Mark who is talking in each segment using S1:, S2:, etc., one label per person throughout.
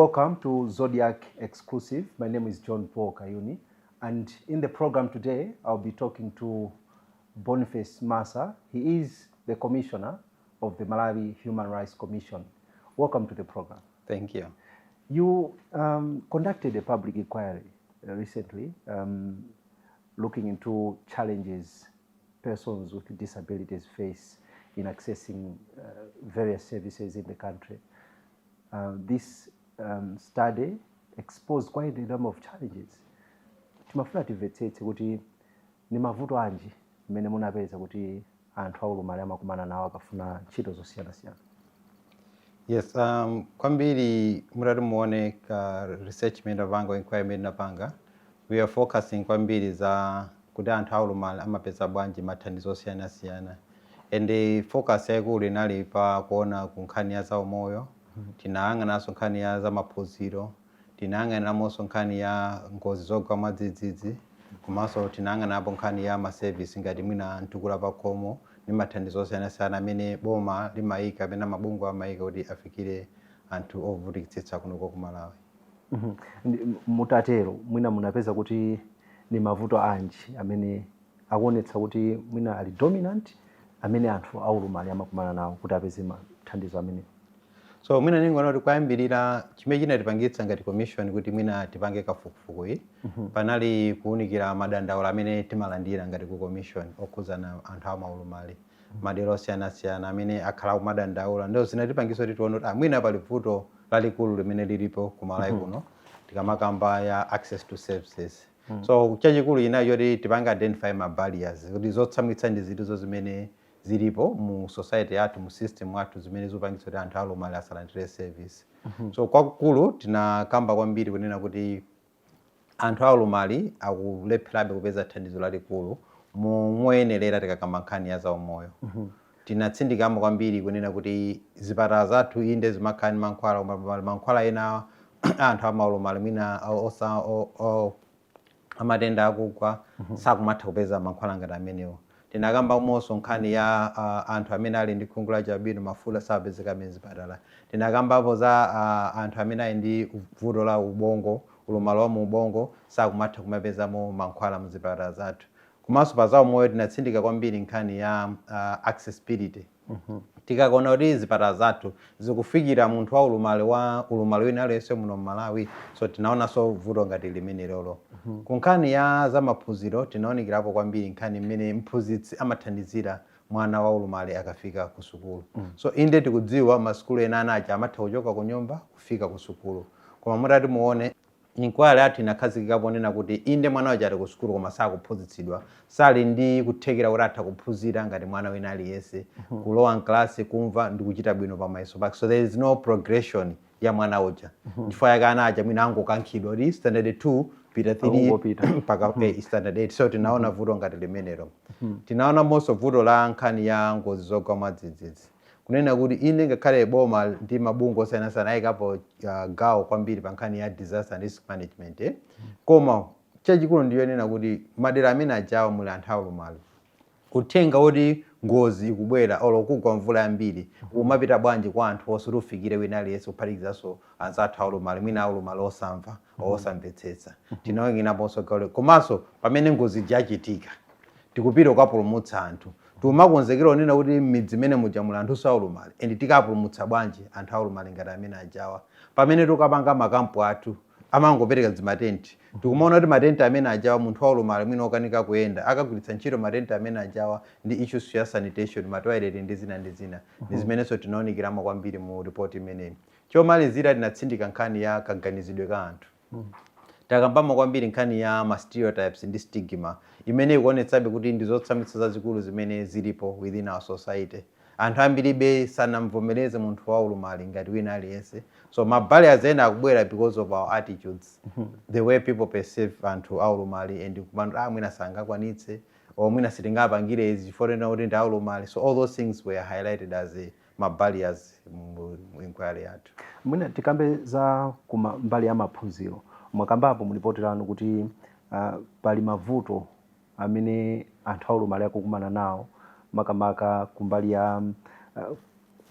S1: Welcome to Zodiak Exclusive. My name is John Paul Kayuni, and in the program today, I'll be talking to Boniface Massa. He is the commissioner of the Malawi Human Rights Commission. Welcome to the program.
S2: Thank you.
S1: You conducted a public inquiry recently looking into challenges persons with disabilities face in accessing various services in the country. This study exposed quite a number of challenges. Timafuna timvetsetse kuti ni mavuto anji mmene munapeza kuti anthu aulumali amakumana nawo akafuna ntchito zosiyanasiyana.
S2: Yes, kwambiri mutati muone ka research imene tapanga, inquiry imene napanga, we are focusing kwambiri za kuti anthu aulumali amapeza bwanji mathandizo osiyanasiyana, and the focus yaikulu inali pa kuona ku nkhani ya zaumoyo. Tinayang'ananso nkhani ya zamaphunziro, tinayang'aniramonso nkhani ya ngozi zogwa mwadzidzidzi, komanso tinayang'anapo nkhani ya ma service ngati mwina mtukula pakhomo ndi mathandizo osiyanasiyana amene boma limayika amene mabungwe amayika kuti afikire anthu ovutikitsitsa kunoko ku Malawi.
S1: Mutatero mwina munapeza kuti ni mavuto anji amene akuonetsa kuti mwina ali dominant amene anthu aulumali amakumana nawo kuti apeze mathandizo amene?
S2: So mwina ningoona kuti kwayambirira chimene chinatipangitsa ngati commission kuti mwina tipange kafukufuku iyi, panali kuwunikira madandaulo amene timalandira ngati ku commission okhudzana anthu amaulumali madera osiyanasiyana amene akhala kumadandaula. Ndio zinatipangitsa kuti tione kuti mwina pali vuto lalikulu limene lilipo ku Malawi kuno tikamakamba ya access to services. So chachikulu chinacho choti tipange identify ma barriers, kuti zotsamwitsa ndi zitizo zimene zilipo mu society yathu, mu system mwathu, zimene zikupangitsa kuti anthu aulumali asalandire service. So kwakukulu tinakamba kwambiri kunena kuti anthu aulumali akulepherabe kupeza thandizo lalikulu moyenerera. Tikakamba nkhani ya zaumoyo, tinatsindikamo kwambiri kunena kuti zipatala zathu inde zimakhala ndi mankhwala, koma pali mankhwala ena anthu amaulumali mwina osa amatenda akugwa sakumatha kupeza mankhwala ngati amenewo. Tinakambamonso nkhani ya anthu amene ali ndi khungu la chialubino, mafuta sapezeka mzipatala. Tinakambapo za anthu amene ali ndi vuto la ubongo, ulumali wa mu ubongo, sakumatha kumapezamo mankhwala mzipatala zathu. Komanso pa zaumoyo tinatsindika kwambiri nkhani ya accessibility. Tikaona kuti zipatala zathu zikufikira munthu wa ulumali, wa ulumali wina aliyense muno mMalawi, so tinaonanso vuto ngati limene lolo. Ku nkhani ya zamaphunziro tinaonikirapo kwambiri nkhani mmene mphunzitsi amathandizira mwana wa ulumali akafika ku sukulu. So inde tikudziwa masukulu ena anacha amatha kuchoka ku nyumba kufika ku sukulu, koma mutati muone inquiry yathu inakhazikika ponena kuti inde mwana waja ali ku sukulu koma sakuphunzitsidwa, sali ndi kuthekera kuti atha kuphunzira ngati mwana wina aliyense, kulowa mklasi, kumva ndi kuchita bwino pamayeso pake. So there is no progression ya mwana uja. Chifukwa yake ana aja mwina angokankhidwa kuti standard 2 pita 3
S1: Akungopita.
S2: mpaka standard 8. So tinaona vuto ngati limenelo. Tinaona monso vuto la nkhani ya ngozi zogwa mwadzidzidzi, kunena kuti ine ngakhale boma ndi mabungwe osiyanasiyana ayikapo gawo kwambiri pa nkhani ya disaster and risk management, eh? Koma chachikulu ndiyonena kuti madera amene ajawo muli anthu aulumali, uthenga woti ngozi ikubwera olo kugwa mvula yambiri umapita bwanji kwa anthu onse kuti ufikire wina aliyense, kuphatikizanso anzathu aulumali, mwina aulumali osamva, osamvetsetsa? Tinawengeraponso gawo. Komanso pamene ngozi yachitika, tikupita kukapulumutsa anthu, tikumakonzekera onena kuti m'midzi imene muja muli anthu aulumali, and tikapulumutsa bwanji anthu aulumali ngati amene ajawa? Pamene tikapanga ma camp athu amangopereka zimatenti, tikumaona kuti matenti amene ajawa, munthu waulumali mwina okanika kuyenda akagwiritsa ntchito matenti amene ajawa, ndi issues ya sanitation, ma toilet ndi zina ndi zina, ndi zimenenso tinaonekeramo kwambiri mu report imeneyi. Chomalizira, tinatsindika nkhani ya kaganizidwe ka anthu. Takambamo kwambiri nkhani ya ma stereotypes ndi stigma imene ikuonetsabe kuti ndi zotsamwitsa zazikulu zimene zilipo within our society. Anthu ambiribe sanamvomereze munthu wa ulumali ngati wina aliyense. So ma barriers ena akubwera because of our attitudes, the way people perceive anthu aulumali, and kumano mwina sangakwanitse or mwina sitingapangire izi chifukwa kuti ndi aulumali. So all those things were highlighted as ma barriers mu inquiry yathu.
S1: Mwina tikambe za kuma mbali ya maphunziro. Mwakambapo mu ripoti lanu kuti pali mavuto amene anthu aulumali akukumana nawo, makamaka kumbali ya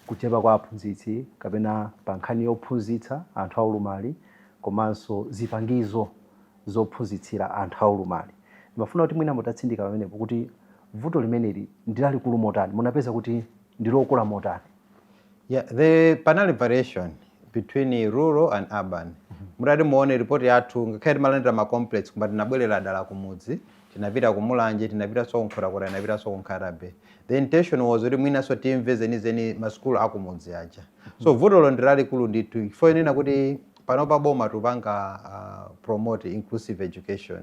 S1: Kuchepa kwa aphunzitsi kapena pa nkhani yophunzitsa anthu aulumali komanso zipangizo zophunzitsira anthu aulumali. Ndimafuna kuti mwina mutatsindika pamenepo kuti vuto limeneli ndi lalikulu motani, munapeza kuti ndi lokula motani?
S2: Yeah, the panali variation between rural and urban. Mutati muone report yathu, ngakhale timalandira ma complaints, koma tinabwerera dala kumudzi, tinapita kuMulanje, tinapitanso kuNkhotakota, tinapitanso ku Nkhata Bay. The intention was kuti mwinanso timve zenizeni masukulu akumudzi aja. So vutolo ndi lalikulu ndithu, chifukwa inena kuti pano pa boma tupanga promote inclusive education,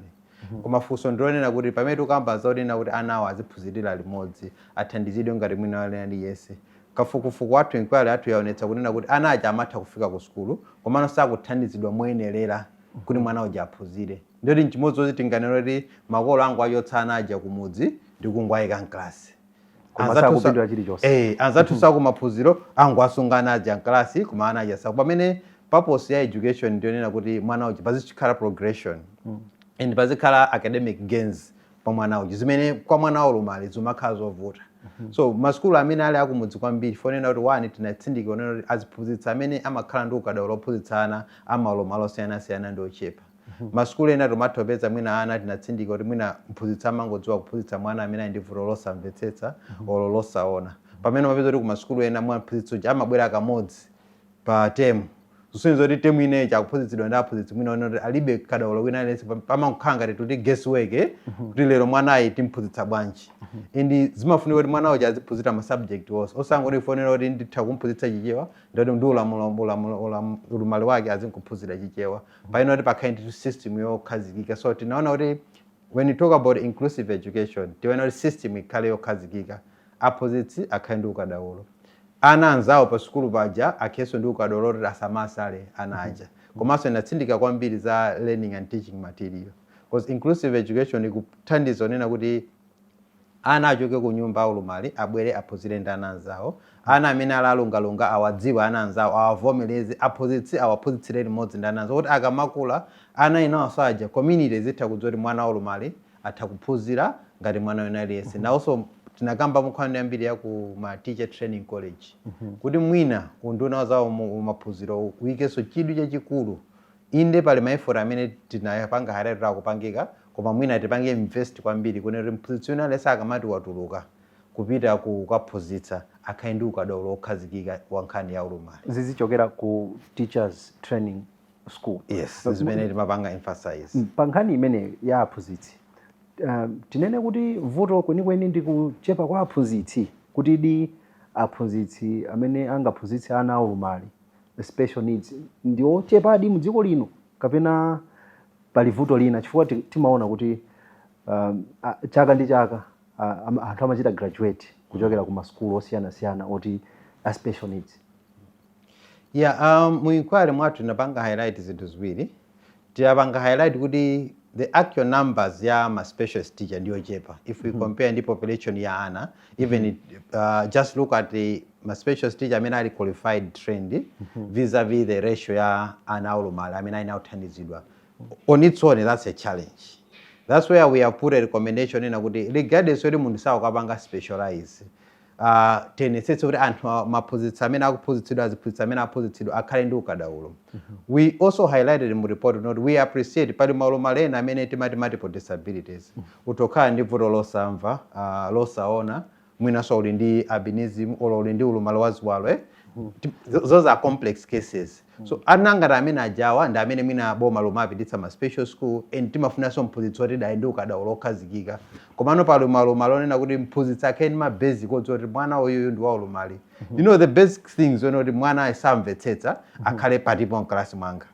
S2: koma funso ndilonena kuti pamene tikamba zaonena kuti anawo aziphunzirira limodzi, athandizidwe ngati mwina wale aliyense, kafukufuku wathu, inquiry yathu yaonetsa kunena kuti ana aja amatha kufika ku sukulu, komano sakuthandizidwa moyenerera kuti mwana uja aphunzire. Ndoti nchimodzimodzi tinganena kuti makolo angu achotsa ana aja kumudzi ndi kungwayika mklasi.
S1: Koma sakupindula chilichonse.
S2: Eh, anzathu sakumaphunziro angu asunga ana aja mklasi, koma ana aja saku. Pamene purpose ya education ndiyonena kuti mwana uja pazikhala progression and pazikhala academic gains pa mwana uja, zimene kwa mwana waulumali zimakhala zovuta. So masukulu amene ali akumudzi kwambiri, fonena kuti one, tinatsindika onena kuti aziphunzitsa amene amakhala ndi ukadaulo ophunzitsa ana amaulumali osiyanasiyana ndi ochepa. Masukulu ena timatha kupeza mwina ana, tinatsindika kuti mwina mphunzitsi amangodziwa kuphunzitsa mwana amene ali ndi vuto losamvetsetsa olo losaona, pamene umapeza kuti kumasukulu ena mwa mphunzitsi uja amabwera kamodzi pa temu, zisonyeza kuti temu ineyi chakuphunzitsidwa ndi aphunzitsi mwina one kuti alibe kadaulo wina aliyense. Pamakhala ngati tuti guesswork, kuti lero mwanayi timphunzitsa bwanji. And zimafunika kuti mwana uja aziphunzira ma subject onse, osangoti fonera kuti nditha kumphunzitsa Chichewa, ndoti ndi ulumali wake azinkuphunzira Chichewa. Paino kuti pakhale ndi system yokhazikika. So tinaona kuti when you talk about inclusive education, tiona kuti system ikhale yokhazikika, aphunzitsi akhale ndi ukadaulo, ana anzawo pa sukulu paja akhalenso ndi ukadaulo kuti asamasale ana aja. Komanso inatsindika kwambiri za learning and teaching material, because inclusive education ikuthandiza onena kuti ana achoke ku nyumba aulumali, abwere aphunzire ndi ana anzawo. Ana amene ali alungalunga awadziwe ana anzawo, awavomereze, aphunzitsi awaphunzitsire limodzi ndi ana anzawo, kuti akamakula ana inawonso aja, community zitha kudziwa kuti mwana waulumali atha kuphunzira ngati mwana wina aliyense. Nawonso tinakamba nkhani yambiri ya ku ma teacher training college, kuti mwina unduna zawo maphunziro uyikenso chidwi chachikulu. Inde, pali ma effort amene tinapanga highlight akupangika, koma mwina tipange invest kwambiri kunena kuti mphunzitsi wina aliyense akamati watuluka kupita kukaphunzitsa, akhale ndi ukadaulo okhazikika wa nkhani ya ulumali.
S1: Zizichokera ku teachers training school?
S2: Yes, zimene timapanga emphasize.
S1: Pa nkhani imene ya aphunzitsi, tinene kuti vuto kwenikweni ndi kuchepa kwa aphunzitsi, kuti di aphunzitsi amene angaphunzitse ana aulumali, special needs, ndi ochepadi mdziko lino, kapena pali vuto lina? Chifukwa timaona kuti chaka ndi chaka anthu amachita graduate kuchokera ku masukulu osiyanasiyana oti a special needs.
S2: Yeah, mu inquiry mwathu tinapanga highlight zinthu ziwiri. Tinapanga highlight kuti the actual numbers ya ma specialist teacher ndiyochepa if we compare ndi population ya ana. Even just look at the ma specialist teacher amene ali qualified, trained, vis-a-vis the ratio ya ana aulumali amene ali othandizidwa. On its own, that's a challenge. That's where we have put a recommendation ina kuti regardless kuti munthu sakukapanga specialize, tionetsetse kuti anthu maphunzitsi amene akuphunzitsidwa, aziphunzitsi amene aphunzitsidwa akhale ndi ukadaulo. We also highlighted mu report not we appreciate pali maulumali ena amene timati multiple disabilities, utokhala ndi vuto losamva, losaona, mwinanso uli ndi albinism or uli ndi ulumali wa ziwalo, eh? Those are complex cases. So ana ngati amene ajawa ndi amene mwina boma lomapititsa ma special school, and timafunanso mphunzitsi woti dali ndi ukadaulo okhazikika. Komano pali ulumali onena kuti mphunzitsi akhale ndi ma basic odziwa kuti mwana uyuyu ndi wa ulumali, the basic things one kuti mwana asamvetsetsa, akhale patipo mkalasi mwanga,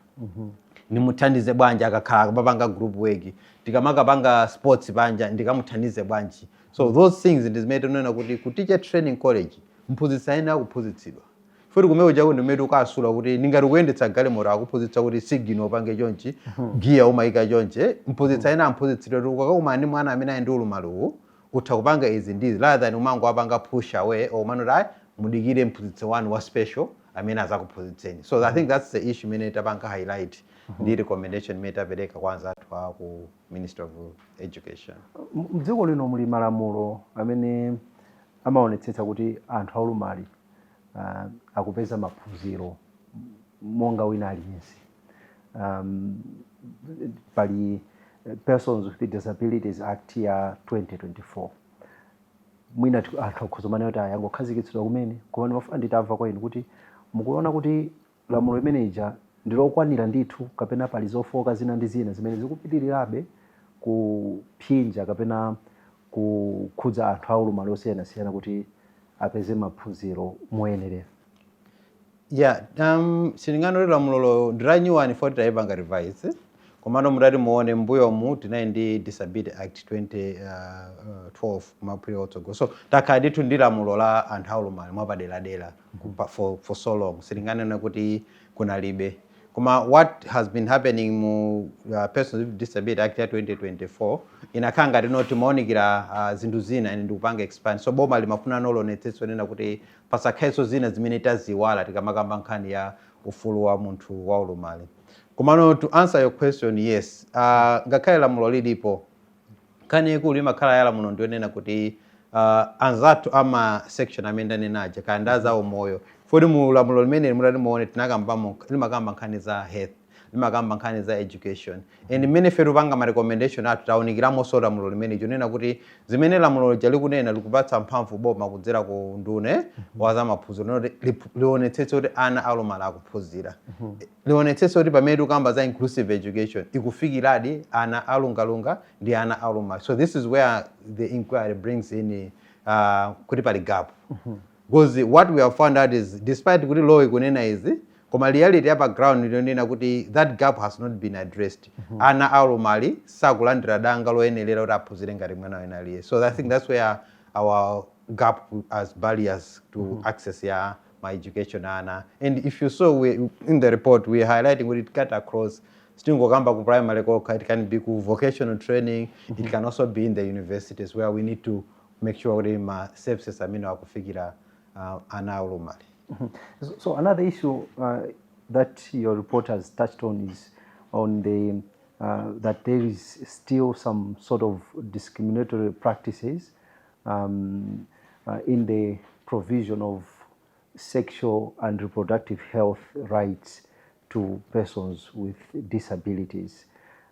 S2: nimuthandize bwanji akakhala akapanga group work, tikamakapanga sports panja ndikamuthandize bwanji. So those things ndi zimene tinena kuti ku teacher training college mphunzitsi ayenera kuphunzitsidwa, futi kumene kuja kuti ndimene ukasula kuti ndingati kuyendetsa galimoto, akuphunzitsa kuti signal upange chonchi, giya umayika chonchi. Mphunzitsi ayenera amphunzitsidwe kuti ukakakumana ndi mwana amene ali ndi ulumali uwu, utha kupanga izi ndizi, rather than umango apanga push away or umanoti ayi, mudikire mphunzitsi wanu wa special amene azakuphunzitseni. So I think that's the issue imene tapanga highlight ndi recommendation imene tapereka kwa anzathu a ku Ministry of Education.
S1: Mdziko lino muli malamulo amene amaonetsetsa kuti anthu aulumali Akupeza maphunziro monga wina aliyense. Pali Persons with Disabilities Act ya 2024. Mwina anthu akhoza kumanena kuti ayangokhazikitsidwa kumene, koma ndimafuna nditamva kwa inu kuti mukuona kuti lamulo limeneja ndilokwanira ndithu kapena pali zofoka zina ndi zina zimene zikupitirirabe kupsinja kapena kukhudza anthu aulumali osiyanasiyana kuti apeze maphunziro moyenerera.
S2: Yeah, sindinganoti lamulolo ndi la new one poti tayipanga revise, komano mutati muone mbuyomu tinali ndi Disability Act 2012 kumaphwira otsogolo, so takhala ndithu ndi lamulo la anthu aulumali mwapaderadera for so long. Sitinganene kuti kunalibe, koma what has been happening mu Persons with Disability Act ya 2024 inakhala ngati noti timaonikira zinthu zina ine ndikupanga expand. So boma limafuna lionetsetsa nena kuti pasakhalenso zina zimene taziwala tikamakamba nkhani ya ufulu wa munthu wa ulumali. Komano to answer your question, yes, ngakhale lamulo lilipo, nkhani ikulu imakhala ya lamulo ndionena kuti anzathu ama section amene ndanenaja kaya ndi za umoyo, poti mu lamulo limene mutati muone tinakambamo, limakamba nkhani za health, limakamba nkhani za education, and mmene ife tupanga ma recommendation athu tawunikiramonso lamulo limene chonena kuti zimene lamulo lija likunena likupatsa mphamvu boma kudzera ku nduna wa za maphunziro kuti lionetsetse kuti ana aulumali akuphunzira, lionetsetse kuti pamene tikukamba za inclusive education ikufikiradi ana alungalunga ndi ana aulumali. So this is where the inquiry brings in kuti pali gap, because what we have found out is despite kuti law ikunena izi, koma reality ya pa ground ndiyonena kuti that gap has not been addressed. Ana aulumali sakulandira danga loyenerera kuti aphunzire ngati mwana wina aliyense. So I think that's where our gap as barriers to access ya ma education ana. And if you saw, we, in the report we are highlighting kuti it cut across, sitingokamba ku primary kokha. It can be ku vocational training, it can also be in the universities where we need to make sure kuti ma services amene akufikira ana aulumali.
S1: So another issue that your report has touched on is on the that there is still some sort of discriminatory practices in the provision of sexual and reproductive health rights to persons with disabilities.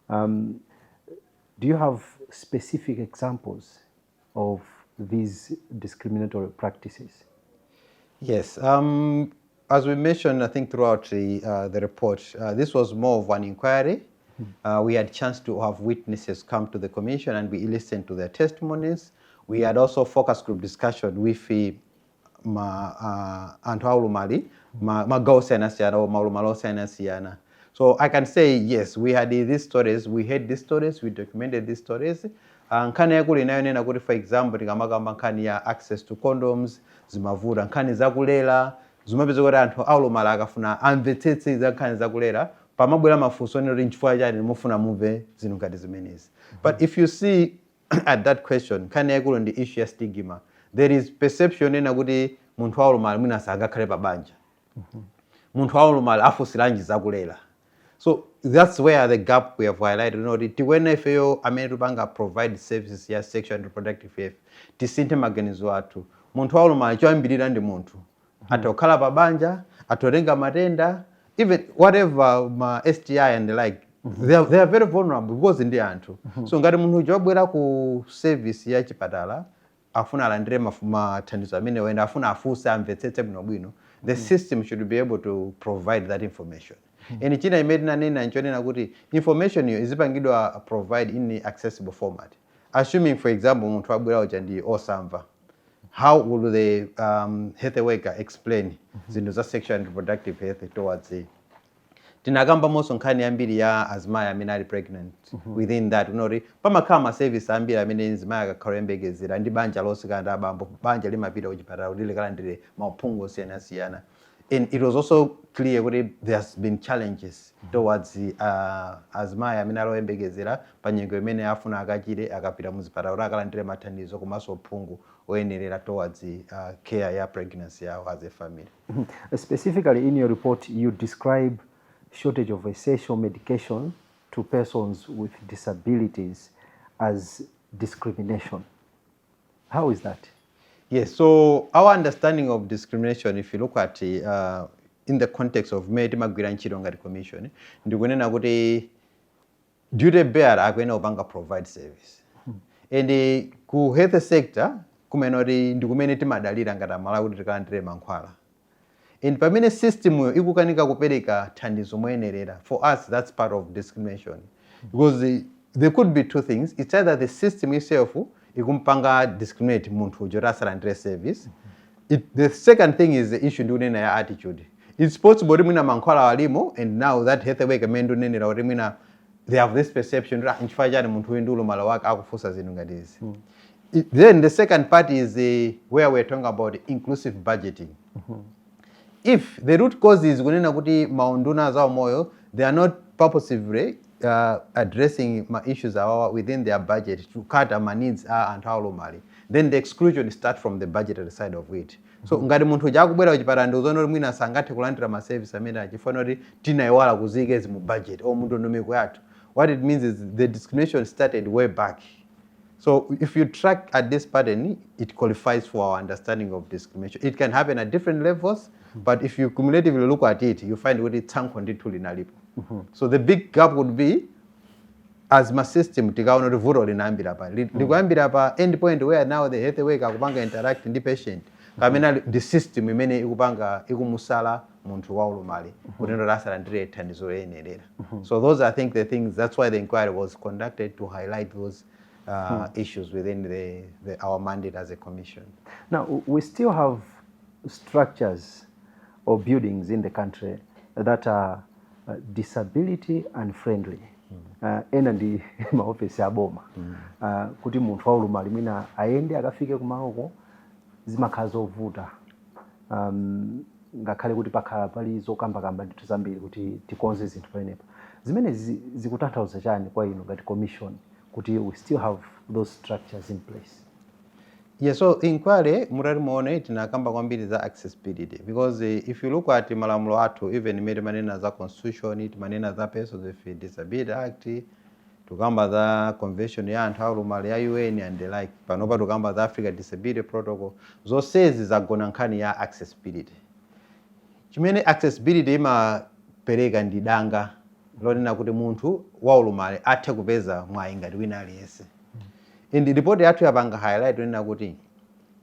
S1: Do you have specific examples of these discriminatory practices?
S2: Yes, as we mentioned, I think throughout the report, this was more of an inquiry. We had chance to have witnesses come to the commission and we listened to their testimonies. We had also focus group discussion with ma anthu aulumali, magawo osiyanasiyana or maulumali osiyanasiyana. So I can say yes, we had these stories, we heard these stories, we documented these stories. Nkhani yakulu inayonena kuti, for example, tikamakamba nkhani ya access to condoms zimavuta, nkhani zakulera zimapeza kuti anthu aulumali akafuna amvetsetse za nkhani zakulera pamabwera mafunso onena kuti nchifukwa chani mufuna mumve zinthu ngati zimenezi. But if you see at that question, nkhani yaikulu ndi issue ya stigma. There is perception ena kuti munthu waulumali mwina sangakhale pa banja, munthu waulumali afunsiranji zakulera. So that's where the gap we have highlighted, kuti tikuyenera ifeyo amene tupanga provide services ya sexual and reproductive health tisinthe maganizo athu. Munthu waulumali choyambirira ndi munthu, atha kukhala pa banja, atha kutenga matenda, even whatever ma STI and the like. They are very vulnerable because ndi anthu. So ngati munthu uja wabwera ku service ya chipatala afuna alandire mathandizo amene wenda afuna afunse amvetsetse bwinobwino, the system should be able to provide that information. And china imene tinanena nchonena kuti information iyo izipangidwa provide in accessible format. Assuming, for example, munthu wabwera uja ndi osamva, how will the health worker explain zinthu za sexual and reproductive health towards the Tinakambamonso nkhani yambiri ya azimayi amene ali pregnant. Within that, unoti pamakhala ma service ambiri amene mzimayi akakhala oyembekezera ndi banja lonse kana ndi abambo, banja limapita kuchipatala kuti likalandire mauphungu osiyanasiyana. And it was also clear kuti there has been challenges towards azimayi amene ali oyembekezera pa nyengo imene afuna akachire, akapita muzipatala kuti akalandire mathandizo komanso uphungu oyenerera towards care ya pregnancy yawo as a family.
S1: Specifically in your report, you describe shortage of essential medication to persons with disabilities as discrimination. How is that?
S2: Yes, so our understanding of discrimination, if you look at in the context of mmene timagwira ntchito ngati commission, ndikunena kuti duty bearer akuyenera kupanga provide service. And ku health sector kumene kuti ndi kumene timadalira ngati Amalawi kuti tikalandire mankhwala. And pamene system yo ikukanika kupereka thandizo moyenerera, for us that's part of discrimination. Because there could be two things. It's either the system itself ikumpanga discriminate munthu uja kuti asalandire service. The second thing is the issue ndikunena ya attitude. It's possible kuti mwina mankhwala alimo, and now that health worker amene ndikunenera kuti mwina they have this perception kuti, "Ah, nchifukwa chani munthu uyu ndi ulumali wake akufunsa zinthu ngati izi?" Then the second part is where we're talking about inclusive budgeting. If the root cause is kunena kuti maunduna za umoyo, they are not purposively addressing ma issues awawa within their budget to cater ma needs a anthu aulumali, then the exclusion start from the budgetary side of it. So ngati munthu uja akubwera kuchipatala ndikuzoona kuti mwina sangathe kulandira ma service amene achifuna kuti tinayiwala kuziyika mu budget or mu ndondomeko yathu, what it means is the discrimination started way back. So if you track at this pattern, it qualifies for our understanding of discrimination. It can happen at different levels, but if you cumulatively look at it, you find kuti tsankho ndithu linalipo. So the big gap would be, as ma system, tikaona kuti vuto linayambira pa likuyambira pa end point where now the health worker akupanga interact ndi patient, kamene ndi system imene ikupanga ikumusala munthu waulumali kuti ndo asalandire thandizo loyenerera. So those, I think, the things, that's why the inquiry was conducted, to highlight those issues within our mandate as a commission.
S1: Now, we still have structures or buildings in the country that are disability unfriendly. Ena ndi maofesi aboma, kuti munthu waulumali mwina ayende akafike kumaloko zimakhala zovuta, ngakhale kuti pakhala pali zokambakamba ndithu zambiri kuti tikonze zinthu pamenepa. Zimene zikutanthauza chani kwa inu ngati commission kuti we still have those structures in place?
S2: Yeah, so inquiry, mutati muone, tinakamba kwambiri za accessibility because if you look at malamulo athu, even imene timanena za constitution, timanena za Persons with Disability Act, tukamba za convention ya anthu aulumali ya UN and the like, panopa tukamba za Africa Disability Protocol, zonsezi zagona nkhani ya accessibility. Chimene accessibility imapereka ndi danga lonena kuti munthu waulumali athe kupeza mwayi ngati wina aliyense. And report yathu yapanga highlight yonena kuti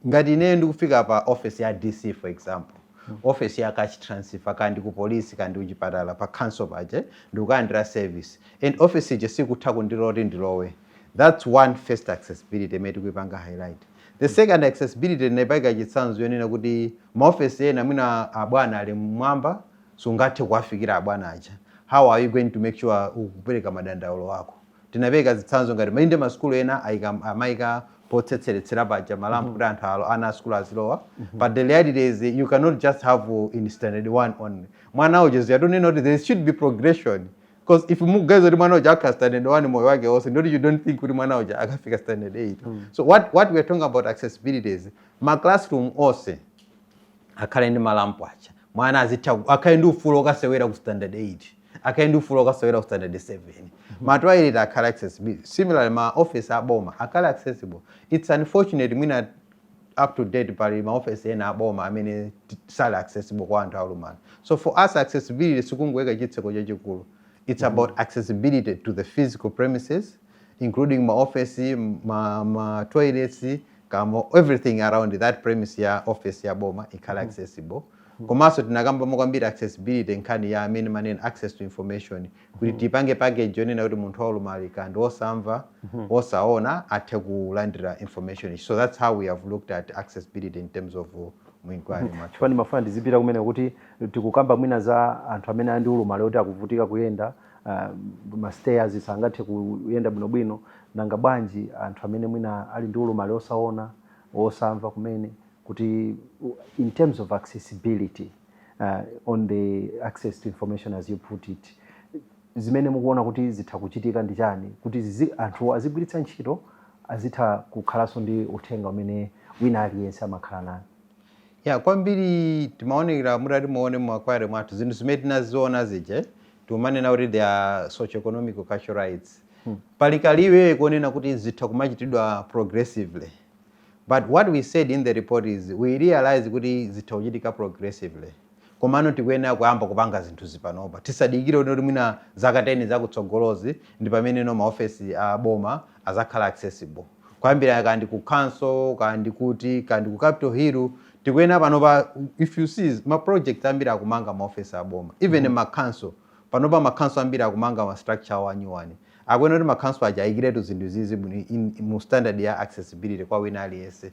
S2: ngati ineyo ndikufika pa office ya DC, for example, office ya cash transfer, kandi ku police, kandi kuchipatala, pa council paje, ndikukalandira service and office ije sikutha kundiloti ndilowe, that's one first accessibility imene tikuipanga highlight. The second accessibility, ndinayipanga chitsanzo yonena kuti maofesi ena mwina abwana ali mmwamba, sungathe kuwafikira abwana aja. How are you going to make sure ukupereka madandaulo ako? Tinapereka zitsanzo ngati mainde masukulu ena amayika potsetseretsera paja ma ramp kuti anthu alo ana asukulu azilowa, but the reality is you cannot just have in standard one only mwana uja ziyatonena kuti there should be progression, because if mugaza kuti mwana uja akhala standard 1 moyo wake wonse, ndoti you don't think kuti mwana uja akafika standard 8. So what we are talking about accessibility is ma classroom onse akhale ndi ma ramp aja, mwana azitha akhale ndi ufulu okasewera ku standard 8, akhale ndi ufulu okasewera ku standard 7. Ma toilet akhale accessible. Similarly, ma office aboma akhale accessible. It's unfortunate mwina up to date pali ma office ena aboma amene sali accessible kwa anthu aulumali. So for us, accessibility sikungoyika chitseko chachikulu. It's about accessibility to the physical premises, including ma office, ma toilets, kamo everything around that premise ya office ya boma ikhale accessible. Komanso tinakambamo kwambiri accessibility nkhani ya amene manena access to information, kuti tipange package yonena kuti munthu waulumali kandi wosamva, wosaona athe kulandira information. So that's how we have looked at accessibility in terms of mu inquiry mwathu.
S1: Chifukwa ndimafuna ndizipita kumene kuti tikukamba mwina za anthu amene ali ndi ulumali oti akuvutika kuyenda, ma stairs sangathe kuyenda bwinobwino. Nanga bwanji anthu amene mwina ali ndi ulumali osaona, osamva kumene, kuti in terms of accessibility, on the access to information as you put it, zimene mukuona kuti zitha kuchitika ndi chani kuti anthu azigwiritsa ntchito, azitha kukhalanso ndi uthenga umene wina aliyense amakhala nayo?
S2: Ya, kwambiri timaonekera, mutati muone mu inquiry mwathu zinthu zimene tinaziona zije, timanena kuti there are socio-economic cultural rights. Pali kaliwe kuonena kuti zitha kumachitidwa progressively. But what we said in the report is we realize kuti zitha kuchitika progressively, komano tikuyenera kuyamba kupanga zinthu zipanopa. Tisadikire kuti mwina zaka 10 zakutsogolozi ndi pamene no maofesi a boma azakhala accessible, kuyambira kandi ku council, kandi kuti kandi ku Capitol Hill. Tikuyenera panopa, if you see ma projects ambiri akumanga maofesi a boma, even ma council panopa, ma council ambiri akumanga ma structure awo anyuwani. Akuyenera kuti ma council aja ayikiretu zinthu zizi bwino mu standard ya accessibility kwa wina aliyense.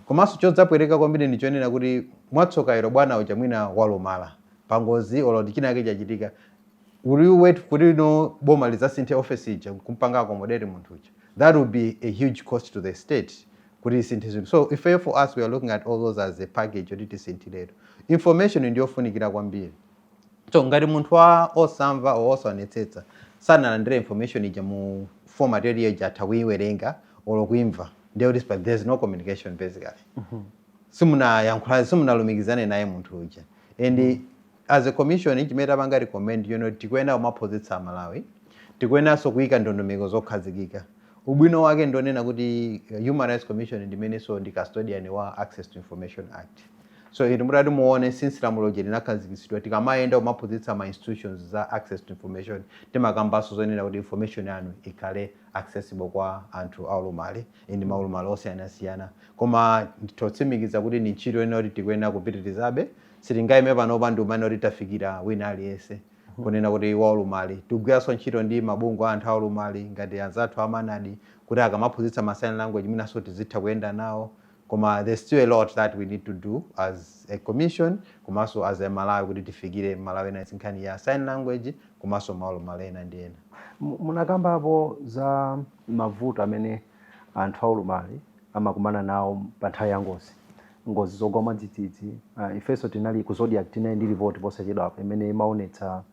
S2: Komanso chodzapwereka kwambiri ndi chonena kuti mwatsoka ilo bwana uja mwina walumala pangozi olo chinake chachitika, will you wait kuti no boma lizasinthe office ija kumpanga accommodate munthu uja? That would be a huge cost to the state kuti isinthe zinthu. So if for us, we are looking at all those as a package yoti tisinthiretu. Information ndiyofunikira kwambiri. So ngati munthu wa osamva or osaonetsetsa sanalandire information ija mu format yoti ija atha kuiwerenga olo kuimva, ndiye kuti there's no communication basically. Simunayankhula, simunalumikizane naye munthu uja. And as a commission, chimene tapanga recommend, tikuyenera kumaphunzitsa Amalawi, tikuyeneranso kuyika ndondomeko zokhazikika. Ubwino wake ndonena kuti Human Rights Commission ndimenenso ndi custodian wa Access to Information Act. So inu mutati muone, since lamulo linakhazikitsidwa, tikamayenda kumaphunzitsa ma institutions za access to information, timakambanso zonena kuti information yanu ikhale accessible kwa anthu aulumali ndi maulumali osiyanasiyana. Koma totsimikiza kuti ni ntchito ina kuti tikuyenera kupitirizabe. Sitingayime panopa ndi umene kuti tafikira wina aliyense kunena kuti waulumali. Tikugwiranso ntchito ndi mabungwe a anthu aulumali ngati anzathu a MANAD kuti akamaphunzitsa ma sign language mwinanso tizitha kuyenda nawo. Koma there's still a lot that we need to do as a commission komanso as a Malawi kuti tifikire Malawi ena nkhani ya sign language komanso maulumali ena ndi ena.
S1: Munakambapo za mavuto amene anthu aulumali amakumana nawo pa nthawi ya ngozi, ngozi zogwa mwadzidzidzi. Ifenso tinali ku Zodiak, tinali ndi ripoti posachedwapa imene imaonetsa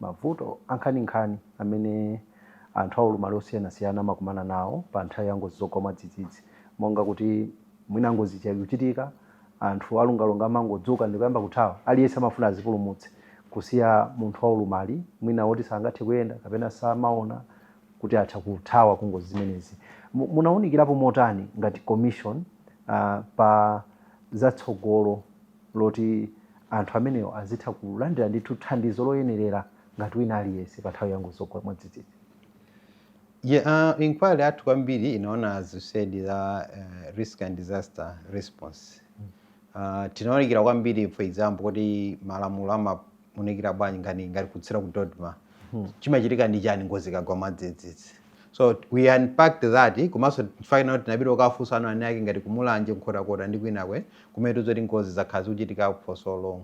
S1: mavuto ankhaninkhani amene anthu aulumali osiyanasiyana amakumana nawo pa nthawi ya ngozi zogwa mwadzidzidzi, monga kuti mwina ngozi ikuchitika, anthu alungalunga amangodzuka ndikuyamba kuthawa, aliyense amafuna azipulumutse, kusiya munthu waulumali mwina woti sangathe kuyenda kapena samaona kuti atha kuthawa ku ngozi zimenezi. Munawunikirapo motani ngati commission pa zatsogolo loti anthu amenewo azitha kulandira ndithu thandizo loyenerera ngati wina aliyense pa nthawi ya ngozi zogwa mwadzidzidzi?
S2: Yeah, inquiry yathu kwambiri inaona, as you said, the risk and disaster response. Tinawunikira kwambiri, for example, kuti malamulo amaunikira bwanji ngati kutsira ku DoDMA, chimachitika ndi chani ngozi ikagwa mwadzidzidzi. So we unpacked that. Komanso final tinapita kukafunsa anu ane ake ngati kuMulanje, Nkhotakota ndi kwinakwe kumene tuzoti ngozi zakhala zikuchitika for so long.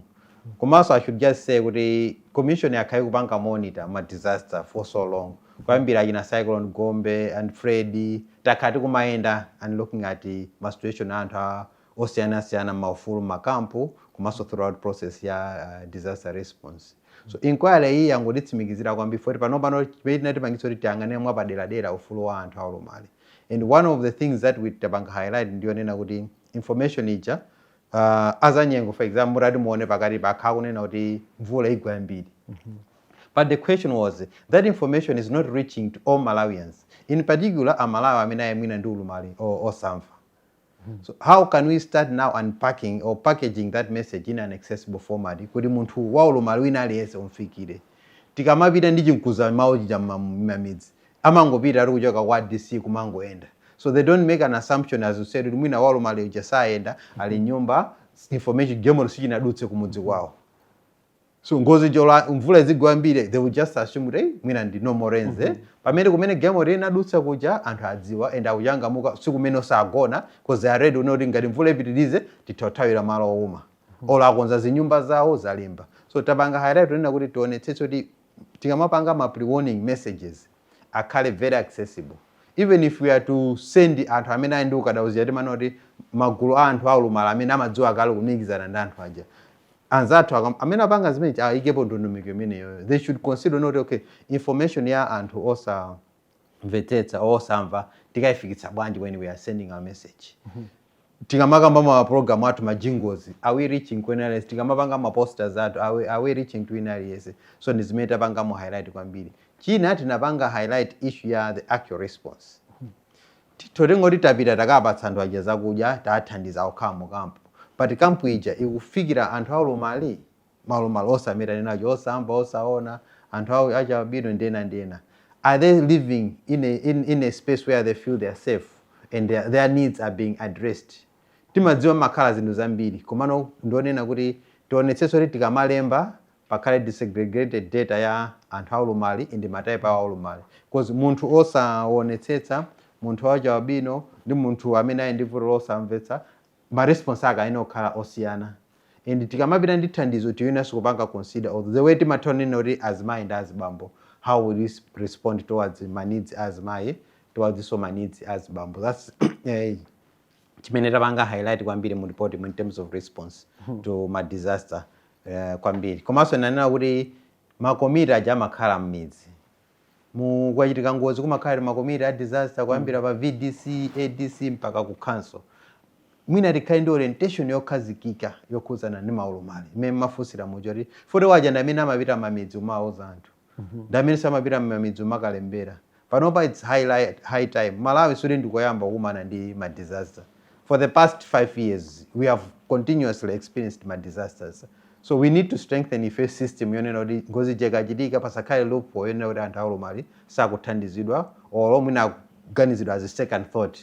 S2: Komanso I should just say kuti commission yakhala ikupanga monitor ma disaster for so long, kuyambira achina Cyclone Gombe and Freddy. Takhala tikumayenda and looking at ma situation a anthu osiyanasiyana, maufulu, makampu, komanso throughout process ya disaster response. So inquiry iyi yangotitsimikizira kwambiri foti pano chimene tinatipangitsa kuti tiyang'ane mwapaderadera ufulu wa anthu aulumali. And one of the things that we tapanga highlight ndiyonena kuti information ija, azanyengo, for example, mutati muone pakati pakhala kunena kuti mvula igwa yambiri. But the question was that information is not reaching to all Malawians, in particular Amalawi amene ali mwina ndi ulumali osamva. So how can we start now unpacking or packaging that message in an accessible format kuti munthu waulumali wina aliyense umfikire? Tikamapita ndi chinkuza mawu chija m'mamidzi, amangopita ari kuchoka kwa DC kumangoenda. So they don't make an assumption, as you said, kuti mwina waulumali uja sayenda, ali nyumba, information gemolo sichinadutse kumudzi kwawo. So ngozi jola mvula izigwa ambiri, they will just assume kuti, "Hey, mwina ndi normal rains, eh?" Pamene kumene gemo inadutsa kuja anthu adziwa and akuchangamuka siku kumene osagona because they are ready kuti ngati mvula ipitirize tithathawira malo owuma olo akonza zinyumba zawo zalimba. So tapanga highlight kunena kuti tionetsetse kuti tikamapanga ma pre-warning messages akhale very accessible. Even if we are to send anthu amene ali ndi ukadaulo, timana kuti magulu a anthu aulumala amene amadziwa kale kulumikizana ndi anthu aja, anzathu amene apanga zimene ayikepo ndondomeko imeneyo. They should consider not, okay, information ya anthu osamvetsetsa or osamva tikayifikitsa bwanji when we are sending our message? Tikamakamba ma program athu, ma jingles, are we reaching kwena aliyense? Tikamapanga ma posters athu, are we reaching to wina aliyense? So ndi zimene tapanga mu highlight kwambiri. China tinapanga highlight issue ya the actual response. Totingoti tapita, takapatsa anthu aja zakudya, tathandiza okhala mu kampu, but kampu ija ikufikira anthu aulumali, maulumali osameta nenacho, osamva, osaona, anthu achialubino ndena ndena. Are they living in a space where they feel they are safe and their needs are being addressed? Timadziwa makhala zinthu zambiri, komano ndionena kuti tionetsetso kuti tikamalemba pakhale disaggregated data ya anthu aulumali ndi ma type awo aulumali, because munthu osaonetsetsa, munthu wachialubino ndi munthu amene ali ndi vuto losamvetsa, ma response ake ayenera kukhala osiyana. And tikamapita ndi thandizo, tiyenanso kupanga consider of the way timatha kunena kuti azimayi ndi azibambo, how will we respond towards ma needs azimayi, towards so ma needs azibambo. That's chimene tapanga highlight kwambiri mu report in terms of response to ma disaster kwambiri. Komanso nanena kuti makomiti aja amakhala m'midzi mu kwachitika ngozi, kumakhala makomiti a disaster kuyambira pa VDC, ADC mpaka ku council. Mwina tikhale ndi orientation yokhazikika yokhuzana ndi maulumali imene mafunsira mucho kuti foti waja ndi amene amapita mamidzi umawuza anthu, ndi amene samapita mamidzi umakalembera. Panopa it's high time. Malawi suli ndikoyamba kukumana ndi ma disaster. For the past 5 years we have continuously experienced ma disasters, so we need to strengthen ife system yonena kuti ngozi ikachitika pasakhale loophole yonena kuti anthu aulumali sakuthandizidwa or mwina akuganizidwa as a second thought.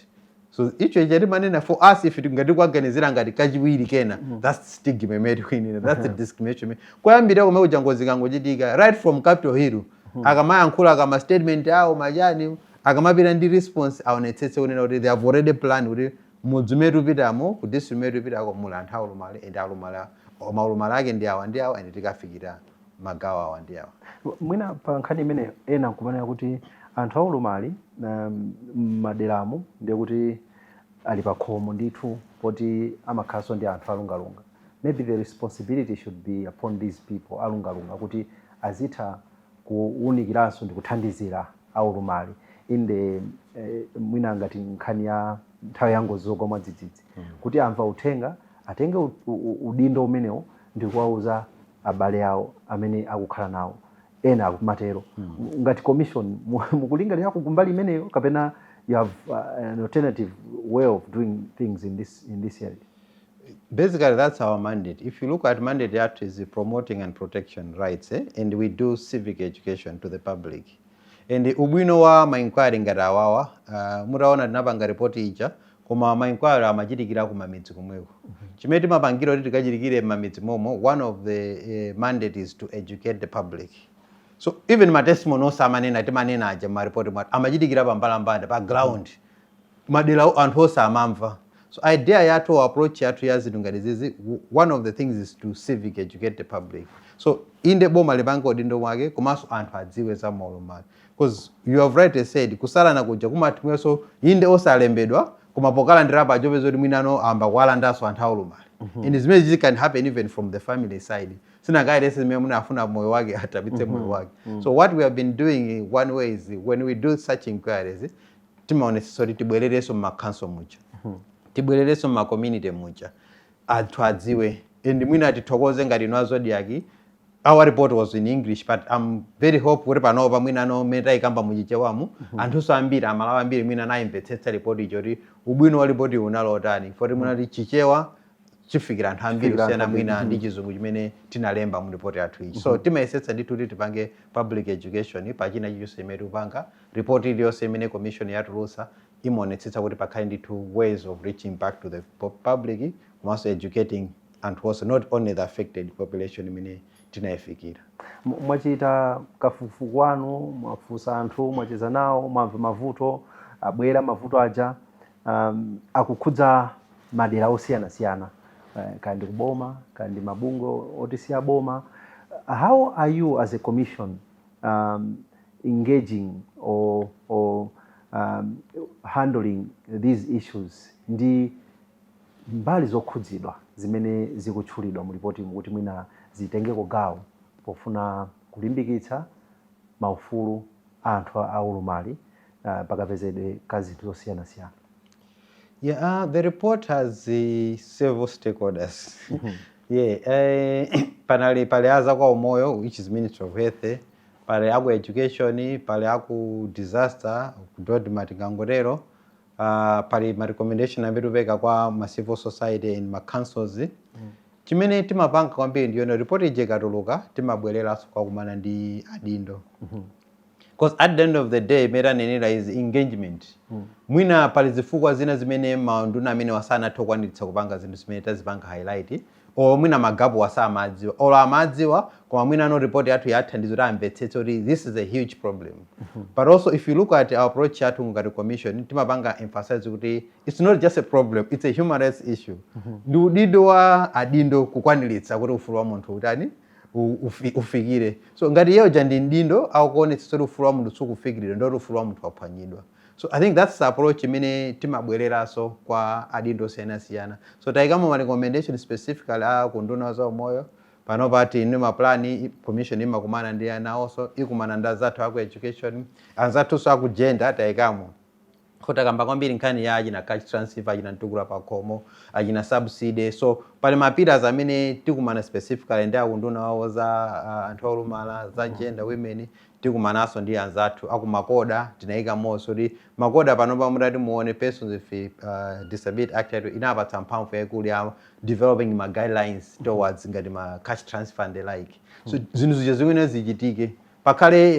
S2: So icho icho timanena, for us, if ngati kuaganizira ngati kachiwiri kena, that's stigma imene tikuinena, that's the discrimination imene kuyambira komwe kuja ngozi kangochitika, right from Capitol Hill, akamayankhula, akama statement awo machani, akamapita ndi response, aonetsetse kunena kuti they have already planned kuti mudzi umene tupitamo, ku district umene tupitako, muli anthu aulumali and aulumali, maulumali ake ndi awa ndi awa, and tikafikira magawo awa ndi awa.
S1: Mwina pa nkhani imene ena nkumanena kuti anthu aulumali m'maderamo ndiye kuti ali pa khomo ndithu, poti amakhalanso ndi anthu alungalunga, maybe the responsibility should be upon these people alungalunga kuti azitha kuwunikiranso ndi kuthandizira aulumali in the mwina ngati nkhani ya nthawi ya ngozi zogwa mwadzidzidzi, kuti amva uthenga atenge udindo umenewo ndi kuwauza abale awo amene akukhala nawo. Ena akumatero. Ngati commission mukulingalira kumbali imeneyo, kapena you have an alternative way of doing things in this area?
S2: Basically, that's our mandate. If you look at mandate yathu is promoting and protection rights, eh? And we do civic education to the public. And ubwino wa ma inquiry ngati awawa, mutaona tinapanga report ija, koma ma inquiry amachitikira ku mamidzi komweko. Chimene timapangira kuti tikachitikire m'mamidzi momo, one of the mandate is to educate the public. So even ma testimony onse amanena, timanena aja ma report mwathu, amachitikira pambalambanda, pa ground, madera anthu onse amamva. So idea yathu or approach yathu ya zinthu ngati zizi, one of the things is to civic educate the public. So inde boma lipange udindo wake, komanso anthu adziwe za maulumali, because you have rightly said, kusalana kuja kumatimwenso inde osalembedwa, koma pokalandira pacho peza kuti mwinano amba kuwalandanso anthu aulumali. And zimene zizi can happen even from the family side. Sinangailese zimene munafuna moyo wake atapitse moyo wake. So what we have been doing in one way is, when we do such inquiries, timaonetsetsa kuti tibwererenso mma council muja, tibwererenso mma community muja, anthu adziwe. And mwina tithokoze ngati inu a Zodiak. Our report was in English, but I'm very hope kuti panopa mwina no mmene tayikamba muchichewamu, anthunso ambiri, Amalawi ambiri mwina anayimvetsetsa report icho, kuti ubwino wa report unali otani, foti mwina ti Chichewa chifikira anthu ambiri
S1: Chifikira
S2: kusiyana
S1: anthu ambiri.
S2: mwina ndi Chizungu chimene tinalemba mu report yathu ichi. So timayesetsa ndithu kuti tipange public education pachina chilichonse chimene tikupanga. Report iliyonse imene commission yatulutsa imaonetsetsa kuti pakhale ndithu ways of reaching back to the public, komanso educating anthu onse, not only the affected population imene tinayifikira.
S1: Mwachita kafukufuku wanu, mwafunsa anthu, mwacheza nawo, mwamva mavuto abwera, mavuto aja akukhudza madera osiyanasiyana, kaya ndi kuboma, kaya ndi mabungwe otisiya boma. How are you as a commission engaging or handling these issues ndi mbali zokhudzidwa zimene zikutchulidwa mu ripoti kuti mwina zitengeko gawo pofuna kulimbikitsa maufulu a anthu aulumali pakapezedwe ka zinthu zosiyanasiyana?
S2: Yeah, the report has several stakeholders. Yeah, panali pale aza kwa umoyo, which is Ministry of Health, pale aku education, pale aku disaster, ku DoDMA tingangotero, Pali ma recommendation amene tikupereka kwa ma civil society and ma councils. Chimene timapanga kwambiri ndiyona report ija ikatuluka, timabwereranso kwakumana ndi adindo, because at the end of the day, imene tanenera is engagement. Mwina pali zifukwa zina zimene maunduna amene wasanathe kukwaniritsa kupanga zinthu zimene tazipanga highlight, or mwina ma gap wasamadziwa or amadziwa, koma mwina no report yathu yathandiza kuti amvetsetse kuti this is a huge problem. But also, if you look at our approach yathu ngati commission, timapanga emphasize kuti it's not just a problem, it's a human rights issue. Ndi udindo wa adindo kukwaniritsa kuti ufulu wa munthu utani, ufikire. So ngati iye uja ndi mdindo akuonetsa kuti ufulu wa munthu sukufikiridwa, ndoti ufulu wa munthu waphwanyidwa. So I think that's the approach imene timabwereranso kwa adindo osiyanasiyana. So tayikamo ma recommendation specifically a kunduna za umoyo. Pano pati ndi ma plan, commission imakumana ndi anawonso, ikumana ndi anzathu aku education, anzathunso aku gender tayikamo. Takamba kwambiri nkhani ya achina cash transfer, achina mtukula pakhomo, achina subsidy. So pali ma pillars amene tikumana specifically ndi akunduna wawo za anthu aulumala, za gender, women. Tikumananso ndi anzathu aku MACODA. Tinayikamonso kuti MACODA panopa, mutati muone Persons with Disability Act yathu inapatsa mphamvu yaikulu ya developing ma guidelines towards ngati ma cash transfer and the like. So zinthu zija zimene zichitike, pakhale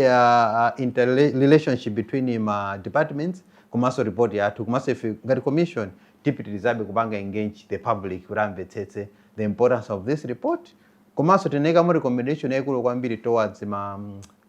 S2: interrelationship between ma departments komanso report yathu. Komanso ife ngati commission tipitirizabe kupanga engage the public kuti amvetsetse the importance of this report. Komanso tinayikamo recommendation yaikulu kwambiri towards ma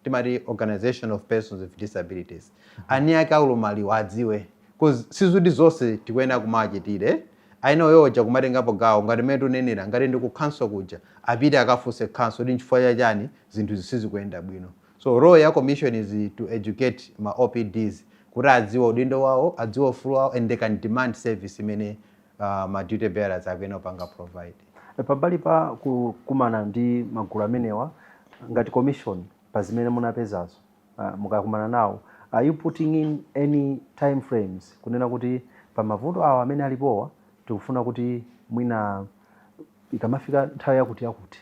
S2: timati organization of persons with disabilities, ani ake aulumaliwa adziwe, 'cause sizoti zonse tikuyenera kumachitire aina yoja kumatengapo gawo. Ngati mmene tunenera, ngati ndi ku council kuja, apite akafunse council kuti nchifukwa chachani zinthu zisizikuyenda bwino. So role ya commission is to educate ma OPDs kuti adziwe udindo wawo, adziwe ufulu wawo, and they can demand service imene ma duty bearers akuyenera kupanga provide.
S1: Pambali pa kukumana ndi magulu amenewa, ngati commission, pa zimene munapezazo, mukakumana nawo, are you putting in any time frames kunena kuti pa mavuto awa amene alipowa, tikufuna kuti mwina ikamafika nthawi yakuti yakuti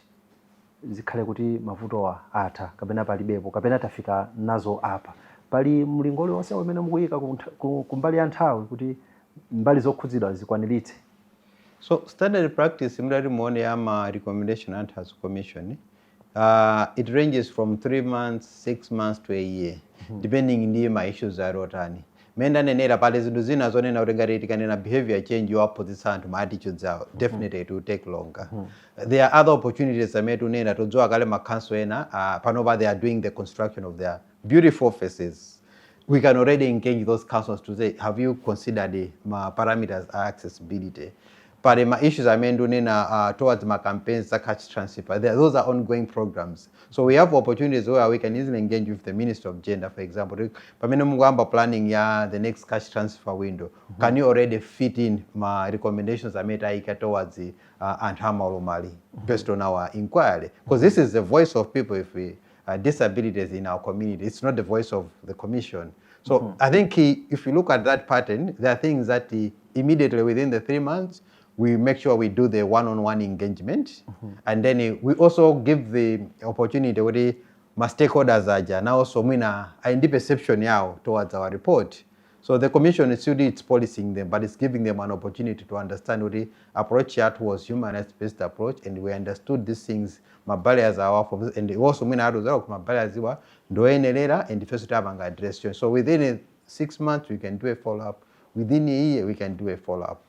S1: zikhale kuti mavutowa atha, kapena palibepo, kapena tafika nazo apa? Pali mlingo uliwonse umene mukuyika kumbali ya nthawi kuti mbali zokhudzidwa zikwaniritse?
S2: So standard practice, mudati muone ya ma recommendation anthu as commission, it ranges from 3 months, 6 months to a year, depending ndi ma issues ali otani. Mmene ndanenera, pali zinthu zina zonena kuti ngati tikanena behavior change yowaphunzitsa anthu ma attitudes awo, definitely it will take longer. There are other opportunities amene tunena todziwa kale, ma council ena panopa they are doing the construction of their beautiful offices. We can already engage those councils to say, "Have you considered the ma parameters a accessibility?" Pali ma issues amene ndunena towards ma campaigns za cash transfer. Those are ongoing programs, so we have opportunities where we can easily engage with the Minister of Gender, for example, pamene mukuyamba planning ya the next cash transfer window, can you already fit in ma recommendations amene tayika towards anthu amaulumali based on our inquiry? Because this is the voice of people with disabilities in our community. It's not the voice of the commission. So I think if you look at that pattern, there are things that immediately within the 3 months, we make sure we do the one-on-one engagement. And then we also give the opportunity kuti ma stakeholders aja nawonso mwina ali ndi perception yawo towards our report. So the commission is still, it's policing them, but it's giving them an opportunity to understand kuti approach yathu was human rights based approach and we understood these things, ma barriers are for, and also mwina atiuza kuti ma barriers iwa ndoyenerera and ifenso tapanga address. So within 6 months we can do a follow up, within a year we can do a follow up.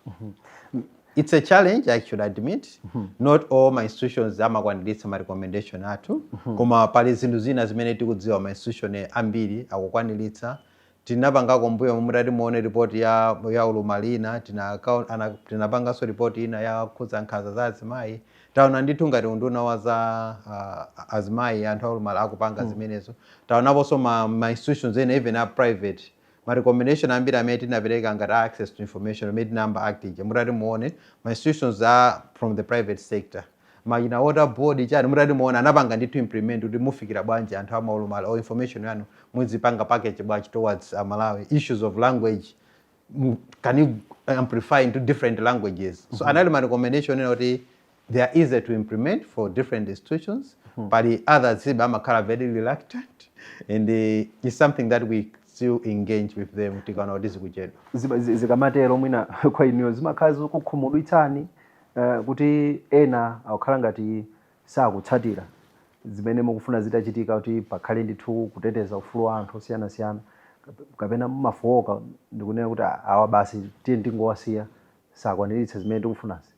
S2: It's a challenge, I should admit. Not all my institutions amakwaniritsa ma recommendation athu, koma pali zinthu zina zimene tikudziwa ma institution ambiri akukwaniritsa. Tinapangako mbuyo, mutati muone report ya ulumali ina, tinapanganso report ina ya khudza nkhanza za azimayi. Taona ndithu ngati unduna wa za azimayi, anthu aulumali akupanga zimenezo. Taonaponso ma institutions ena, even a private, ma recommendation ambiri amene tinapereka ngati access to information amene tinayamba act ija, mutati muone ma institutions are from the private sector, machina water board chani, mutati muone anapanga ndithu implement kuti mufikira bwanji anthu amaulumali or information yanu muzipanga package bwanji towards Malawi, issues of language, can you amplify into different languages? So anali ma recommendation ena kuti they are easier to implement for different institutions. Pali others amakhala very reluctant, and it's something that we still engage with them tikaona kuti zikuchedwa.
S1: Zikamatero mwina kwa inuyo zimakhala zikukhumudwitsani kuti ena akukhala ngati sakutsatira zimene mukufuna zitachitika kuti pakhale ndithu kuteteza ufulu wa anthu osiyanasiyana, kapena mumafowoka ndikunena kuti, "Ah, awa basi tiye ndingowasiya, sakwaniritsa zimene tikufunazi"?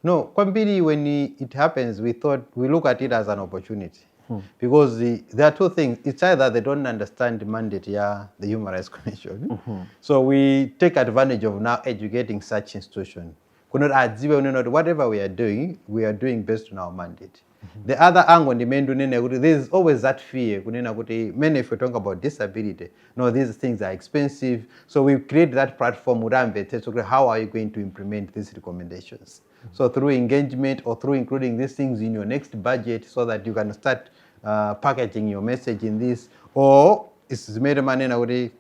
S2: No, kwambiri when it happens, we thought we look at it as an opportunity because there are two things. It's either they don't understand the mandate, yeah, the Human Rights Commission. So we take advantage of now educating such institution. Kunoti adziwe kunena kuti whatever we are doing based on our mandate. The other angle ndimene ndinene kuti there is always that fear kunena kuti many, if we talk about disability, no, these things are expensive. So we create that platform kuti amvetsetse kuti how are you going to implement these recommendations. So through engagement or through including these things in your next budget so that you can start packaging your message in this, or it's zimene manena kuti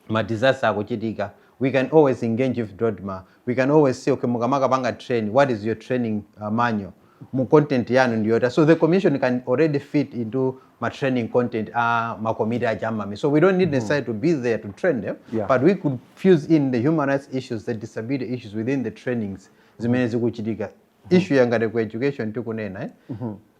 S2: ma disaster akuchitika, we can always engage with DoDMA. We can always say, okay, mukamakapanga train, what is your training manual, mu content yanu ndiyota? So the commission can already fit into ma training content ma committee ajamami. So we don't need necessarily to be there to train them, but we could fuse in the human rights issues, the disability issues within the trainings zimene zikuchitika. Issue yangati ku education tikunena, eh?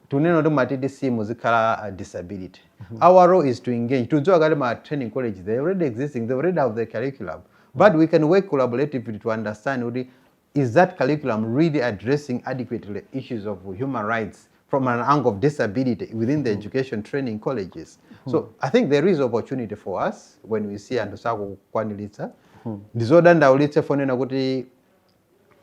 S2: Tunena kuti ma TTC muzikhala disability. Our role is to engage. Tudziwa kale ma training college, they already existing, they already have the curriculum, but we can work collaboratively to understand kuti is that curriculum really addressing adequately issues of human rights from an angle of disability within the education training colleges? So I think there is opportunity for us when we see anthu sakukwaniritsa. Ndizodandaulitse fonena kuti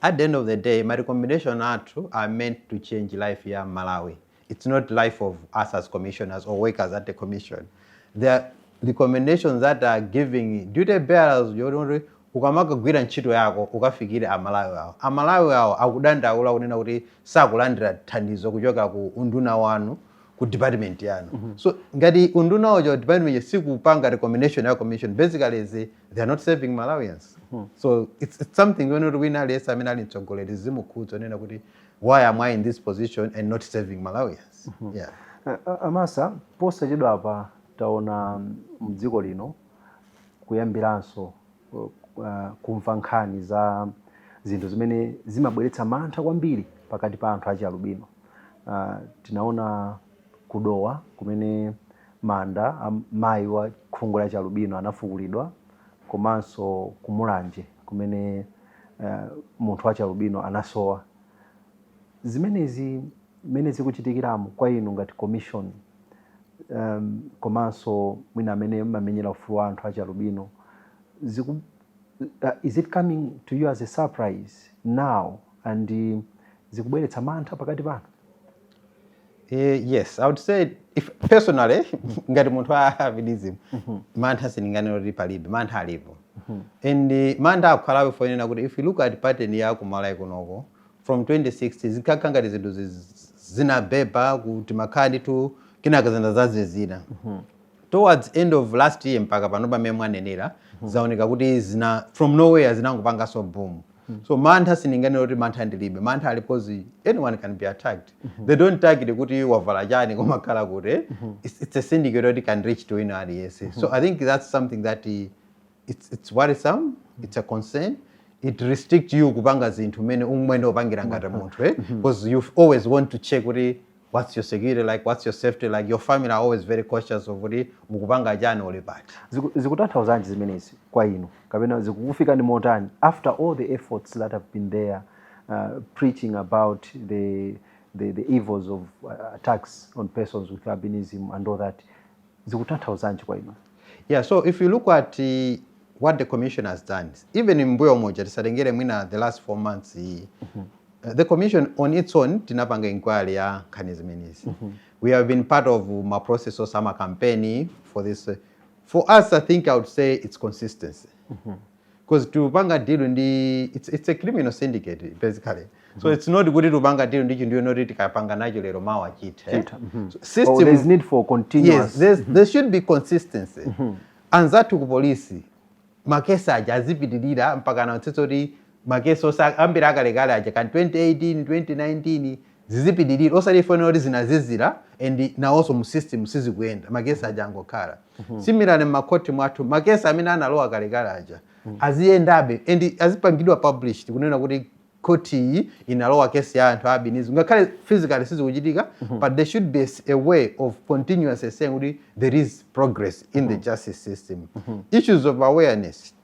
S2: at the end of the day, my recommendation athu are meant to change life ya Malawi. It's not life of us as commissioners or workers at the commission. There are recommendations that are giving duty bearers yoti ukamakagwira ntchito yako ukafikire Amalawi awo. Amalawi awo akudandaula kunena kuti sakulandira thandizo kuchoka ku unduna wanu, ku department yanu. So ngati unduna ucho, department sikupanga recommendation ya commission, basically is they are not serving Malawians. So it's something yonoti wina aliyense amene ali mtsogoleri zimukhudza onena kuti why am I in this position and not serving Malawians? Yeah.
S1: Amasa, posachedwa apa taona mdziko lino kuyambiranso kumva nkhani za zinthu zimene zimabweretsa mantha kwambiri pakati pa anthu achialubino. Tinaona kuDowa kumene manda a mayi wa khungu la chialubino anafukulidwa, komanso kuMulanje kumene munthu wa chialubino anasowa. Zimenezi mmene zikuchitikiramo, kwa inu ngati commission, komanso mwina amene mmamenyera ufulu wa anthu achialubino, is it coming to you as a surprise now and zikubweretsa mantha pakati panu?
S2: Yes, I would say if personally, ngati munthu wa albinism, mantha sindinganene kuti palibe, mantha alipo. And mantha akukhalapo fonena kuti if you look at pattern ya kuMalawi kunoko from 2060, zinkakhala ngati zinthu zinabeba kuti makhala ndithu, kenaka zinthu zazizina. Towards end of last year mpaka pano pamene mwanenera, zaoneka kuti zina from nowhere zinangopanganso boom. So mantha sindinganene kuti mantha ndilibe. Mantha alipo because anyone can be attacked. They don't target kuti wavala chani, komakhala kuti it's a syndicate that can reach to wina aliyense. So I think that's something that it's worrisome, it's a concern. It restricts you kupanga zinthu mmene umwene upangira ngati munthu, eh? Because you always want to check kuti what's your security like, what's your safety like. Your family are always very cautious of kuti mukupanga chani, uli pati.
S1: Zikutanthauzanji zimenezi kwa inu, kapena zikukufikani motani after all the efforts that have been there preaching about the evils of attacks on persons with albinism and all that? Zikutanthauzanji kwa inu?
S2: Yeah, so if you look at what the commission has done, even in mbuyo moja, tisatengere mwina the last 4 months, the commission on its own tinapanga inquiry ya nkhani zimenezi. We have been part of ma process of some campaign for this. For us, I think I would say it's consistency. Because tupanga deal ndi it's a criminal syndicate basically. So it's not kuti tupanga deal ndi chinthu yonoti tikapanga nacho lero mawa chithe.
S1: Chitha,
S2: So
S1: Oh,
S2: system
S1: there's need for continuous
S2: Yes, there should be consistency. Anzathu ku polisi makesi aja azipitirira mpaka naonetsetsa kuti makesi osa ambiri akalekale aja kan 2018, 2019 Zizipitirira, osati ifene kuti zinazizira and nawonso mu system sizikuyenda, makesi aja angokhala. Similarly, m'makhoti mwathu makesi amene analowa kalekale aja aziyendabe and azipangidwa published, kunena kuti khoti iyi inalowa kesi ya anthu a albinism, ngakhale physically sizikuchitika, but there should be a way of continuously saying kuti there is progress in the justice system. Issues of awareness.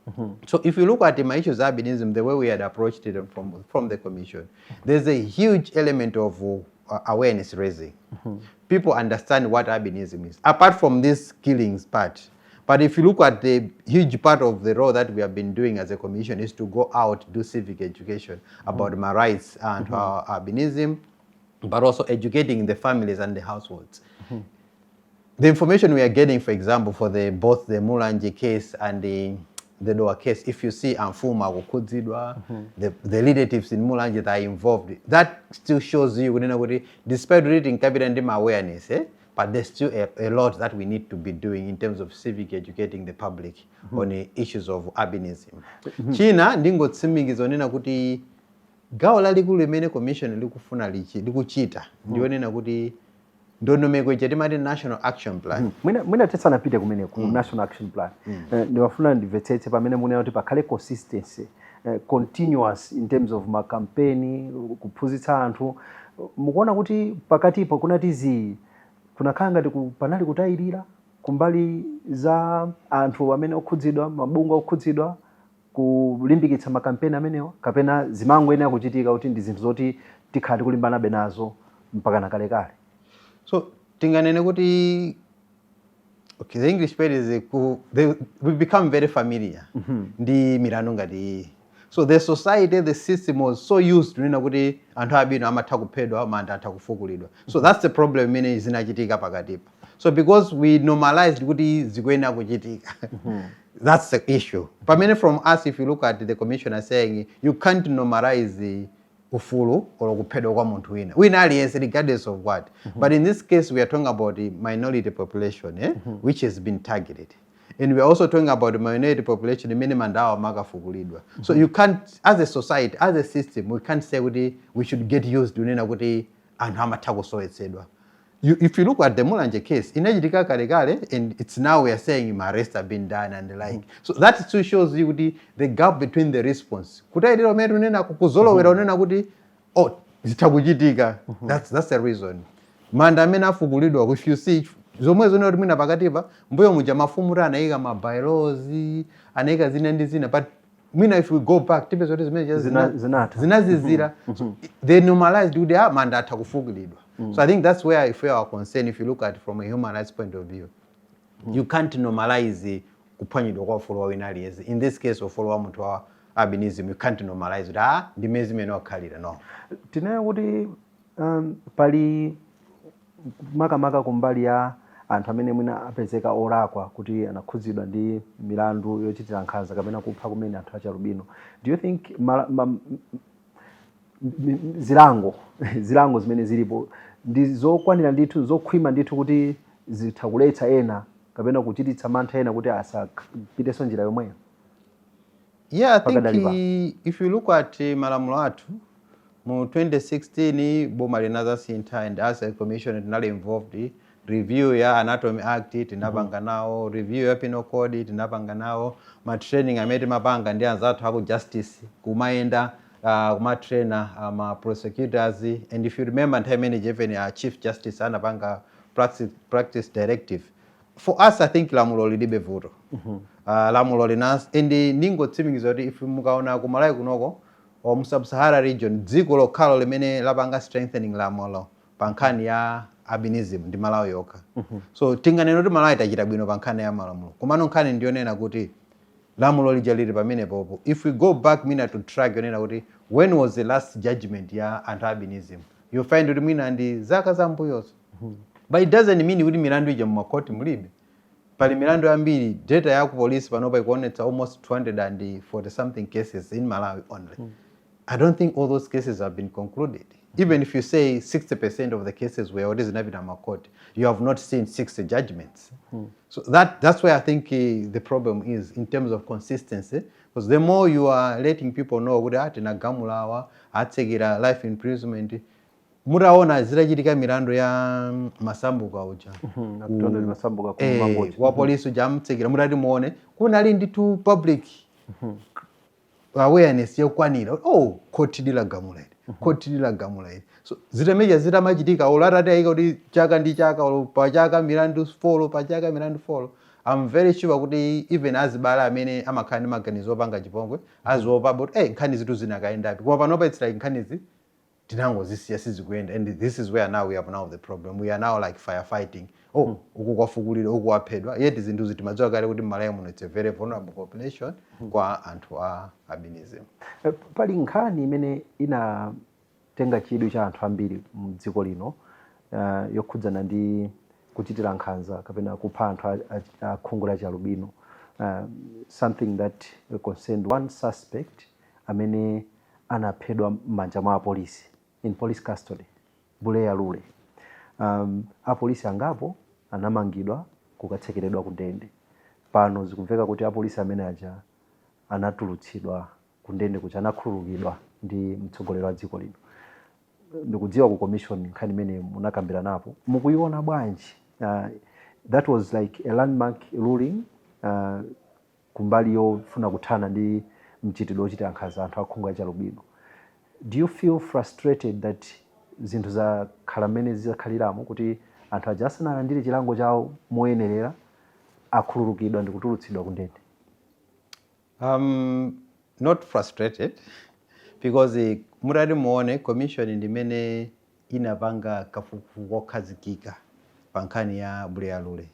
S2: So if you look at my issues of albinism, the way we had approached it from the commission, there's a huge element of awareness raising. People understand what albinism is, apart from this killings part. But if you look at the huge part of the role that we have been doing as a commission is to go out, do civic education about my rights and our albinism, but also educating the families and the households. The information we are getting, for example, for the both the Mulanje case and the Dowa case, if you see amfumu akukhudzidwa, the relatives in Mulanje that are involved, that still shows you kunena kuti despite reading capital and awareness, but there's still a lot that we need to be doing in terms of civic educating the public on the issues of albinism. China ndingotsimikiza onena kuti gawo lalikulu limene commission likufuna likuchita ndionena kuti ndondomeko ija timati National Action Plan.
S1: Mwina tisanapite kumene ku National Action Plan, ndimafuna ndimvetsetse pamene munena kuti pakhale consistency, continuous in terms of makampeni, kuphunzitsa anthu. Mukuona kuti pakatipo kunati zi kunakhala ngati panali kutayirira kumbali za anthu amene okhudzidwa, mabungwe okhudzidwa kulimbikitsa makampeni amenewa, kapena zimangoyenera kuchitika kuti ndi zinthu zoti tikhala tikulimbanabe nazo mpaka na kalekale?
S2: So tinganene kuti, okay, the English word is we become very familiar ndi milandu ngati iyi. So the society, the system was so used kunena kuti anthu abwino amatha kuphedwa, manda atha kufukulidwa. So that's the problem imene zinachitika pakatipa. So because we normalized kuti zikuyenera kuchitika, that's the issue. Pamene from us, if you look at the commissioner saying you can't normalize the ufulu or kuphedwa kwa munthu wina wina aliyense, regardless of what. But in this case we are talking about the minority population, which has been targeted, and we are also talking about the minority population imene mandawo amakafukulidwa. So you can't, as a society, as a system, we can't say kuti we should get used kunena kuti anthu amatha kusowetsedwa. If you look at the Mulanje case, inachitika kalekale, and it's now we are saying arrests have been done and the like. So that still shows you kuti the gap between the response. Kutayirira umene unena kuzolowera unena kuti oh, zitha kuchitika. That's the reason. Manda amene afukulidwa, if you see zomwe zone kuti mwina pakatipa mbuyo muja mafumu kuti anayika ma bylaws, anayika zina ndi zina, but mwina if we go back tipeza kuti zimene
S1: Zinatha.
S2: Zinazizira. So they normalized kuti ah, manda atha kufukulidwa. So I think that's where, if we are concerned, if you look at from a human rights point of view, you can't normalize kuphwanyidwa kwa ufulu wa wina aliyense. In this case, ufulu wa munthu wa albinism, you can't normalize kuti ah, ndimene zimene wakhalira, no.
S1: Tinene kuti pali makamaka kumbali ya anthu amene mwina apezeka olakwa kuti anakhudzidwa ndi milandu yochitira nkhanza kapena kupha kumene anthu achalubino, do you think zilango zimene zilipo ndi zokwanira ndithu, zokhwima ndithu, kuti zitha kuletsa ena kapena kuchititsa mantha ena kuti asapitenso njira yomweyo?
S2: Yeah, I think
S1: Pakadali pa.
S2: If you look at malamulo athu mu 2016, boma linazasintha, and as a commission tinali involved review ya Anatomy Act, tinapanga nawo review ya Penal Code, tinapanga nawo ma training amene timapanga ndi anzathu aku justice, kumayenda kumatraina ma prosecutors. And if you remember, nthawi imene even Chief Justice anapanga practice directive for us, I think lamulo lilibe vuto. Lamulo lina, and ningotsimikiza kuti if mukaona ku Malawi kunoko or mu Sub-Sahara region, dziko lokhalo limene lapanga strengthening lamulo pa nkhani ya albinism ndi Malawi yokha. So tinganena kuti Malawi tachita bwino pa nkhani ya malamulo, komano nkhani ndiyonena kuti lamulo lija lili pamenepopo. If we go back mwina to track yonena kuti when was the last judgment ya anthu albinism, you find kuti mwina ndi zaka zambuyozo, but it doesn't mean kuti milandu ija mumakhoti mulibe. Pali milandu yambiri. Data ya ku police panopa ikuonetsa almost 240 something cases in Malawi only. I don't think all those cases have been concluded. Even if you say 60% of the cases were already zinapita macourt, you have not seen 60 judgments. So that's where I think the problem is in terms of consistency, because the more you are letting people know kuti ati nagamulawa atsekera life imprisonment. Mutaona zitachitika milandu ya Masambuka uja,
S1: Akutonda Masambuka ku Mangochi.
S2: Wa polisi uja amtsekera, mutati muone kunali ndithu public awareness yokwanira. Oh, khoti lilagamula ili, khoti lilagamula ili. So zitameja zitamachitika, olo atati ayika kuti chaka ndi chaka, olo pachaka milandu 4, pachaka milandu 4, I'm very sure kuti even azibale amene amakhala ndi maganizo opanga chipongwe aziopa kuti, hey, nkhani zitu zinakayendapi. Koma panopa it's like nkhanizi tinangozisiya, sizikuyenda, and this is where now we have now the problem. We are now like firefighting. Oh, uku kwafukulira, uku waphedwa, yet zinthuzi timadziwa kale kuti m'Malawi muno it's a very vulnerable population kwa anthu a albinism.
S1: Pali nkhani imene inatenga chidwi cha anthu ambiri mdziko lino, yokhudzana ndi kuchitira nkhanza kapena kupha anthu a khungu la chialubino, something that concerned one suspect amene anaphedwa m'manja mwa apolisi, in police custody, Buleya Lule. Apolisi angapo anamangidwa, kukatsekeredwa ku ndende. Pano zikumveka kuti apolisi amene aja anatulutsidwa ku ndende kuja, anakhululukidwa ndi mtsogoleri wa dziko lino. Ndikudziwa ku commission nkhani imene munakambira napo, mukuiona bwanji? That was like a landmark ruling kumbali yofuna kuthana ndi mchitidwe wochitira nkhanza anthu akhungu achialubino. Do you feel frustrated that zinthu zakhala mmene zizakhaliramo, kuti anthu aja asanalandire chilango chawo moyenerera akhululukidwa ndi kutulutsidwa ku ndende?
S2: Not frustrated, because mutati muone, commission ndimene inapanga kafukufuku kokhazikika pa nkhani ya Buleya Lule,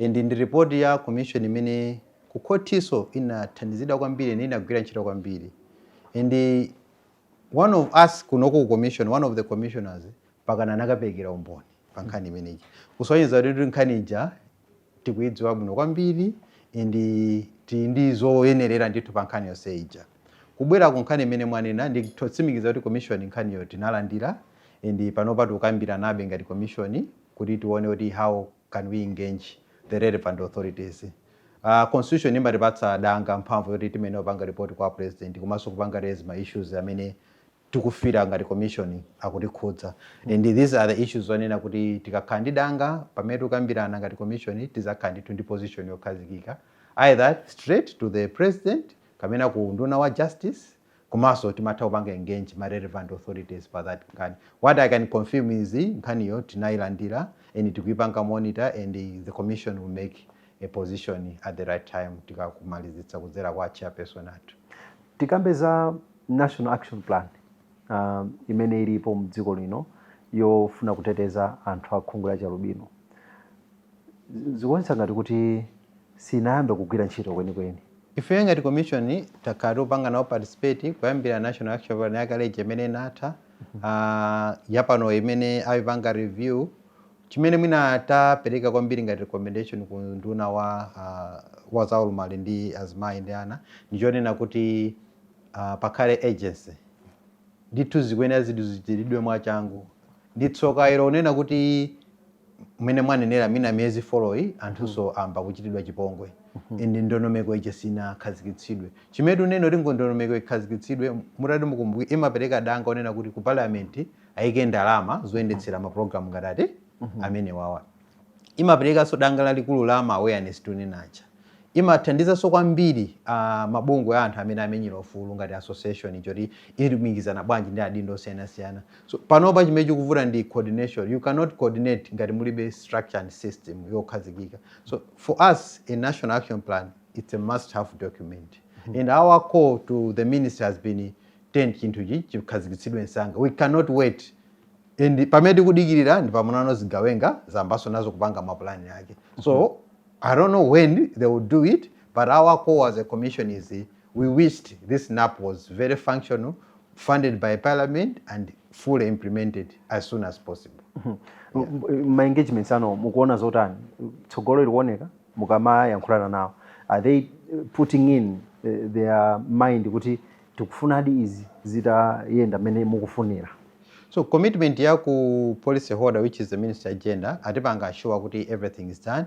S2: and ndi ripoti ya commission imene kukhotiso inathandizidwa kwambiri and inagwira ntchito kwambiri. And one of us kunoko ku commission, one of the commissioners, pakana anakaperekera umboni pa nkhani imeneyi, kusonyeza kuti nkhani ija tikuidziwa bwino kwambiri and tili ndi zoyenerera ndithu pa nkhani yonse ija. Kubwera ku nkhani imene mwanena, nditotsimikiza kuti commission nkhaniyo tinalandira, and panopa tikukambira nabe ngati commission kuti tione kuti how can we engage the relevant authorities. Constitution imatipatsa danga, mphamvu yoti timene kupanga report kwa president, komanso kupanga raise ma issues amene tikufira ngati commission akutikhudza. And these are the issues onena kuti tikakhala ndi danga pamene tikukambirana ngati commission, tizakhala ndithu ndi position yokhazikika, either straight to the president kapena ku nduna wa justice, komanso timatha kupanga engage ma relevant authorities pa that nkhani. What I can confirm is nkhaniyo tinayilandira and tikuipanga monitor, and the commission will make a position at the right time tikakumalizitsa kudzera kwa chairperson athu.
S1: Tikambe za National Action Plan imene ilipo mdziko lino yofuna kuteteza anthu akhungu la chialubino. Zikuonetsa ngati kuti sinayambe kugwira ntchito kwenikweni.
S2: Ife ngati commission takhala tikupanga nawo participate kuyambira National Action Plan yakaleja imene inatha, yapano imene ayipanga review. Chimene mwina tapereka kwambiri ngati recommendation ku nduna wa zaulumali ndi azimayi ndi ana ndichonena kuti pakhale agency ndithu, zikuyenera zinthu zichitidwe mwachangu. Ndi tsoka ilo unena kuti mmene mwanenera, mina miyezi 4 yi anthunso amba kuchitidwa chipongwe and ndondomeko ija sinakhazikitsidwe. Chimene tunena kuti ndondomeko ikhazikitsidwe, mutati mukumbuke, imapereka danga onena kuti ku parliament ayike ndalama zoyendetsera mapulogalamu ngati ati amene wawa. Imaperekanso danga lalikulu la ma awareness tunenacha. Imathandizanso kwambiri mabungwe a anthu amene amenyera ufulu ngati association, choti ilumikizana bwanji ndi adindo osiyanasiyana. So panopa chimene chikuvuta ndi coordination. You cannot coordinate ngati mulibe structure and system yokhazikika. So for us, a National Action Plan, it's a must have document, and our call to the ministry has been ten chinthuchi chikhazikitsidwe msanga. We cannot wait, and pamene tikudikirira ndi pamunano zigawenga zambaso nazo kupanga mapulani ake. So I don't know when they will do it, but our call as a commission is we wished this NAP was very functional, funded by parliament and fully implemented as soon as possible.
S1: Ma engagements ano mukuona zotani? Tsogolo likuoneka mukamayankhulana nawo? Are they putting in their mind kuti tikufunadi izi zitayenda mmene mukufunira?
S2: So commitment ya ku policy holder, which is the ministry agenda, atipanga assure kuti everything is done.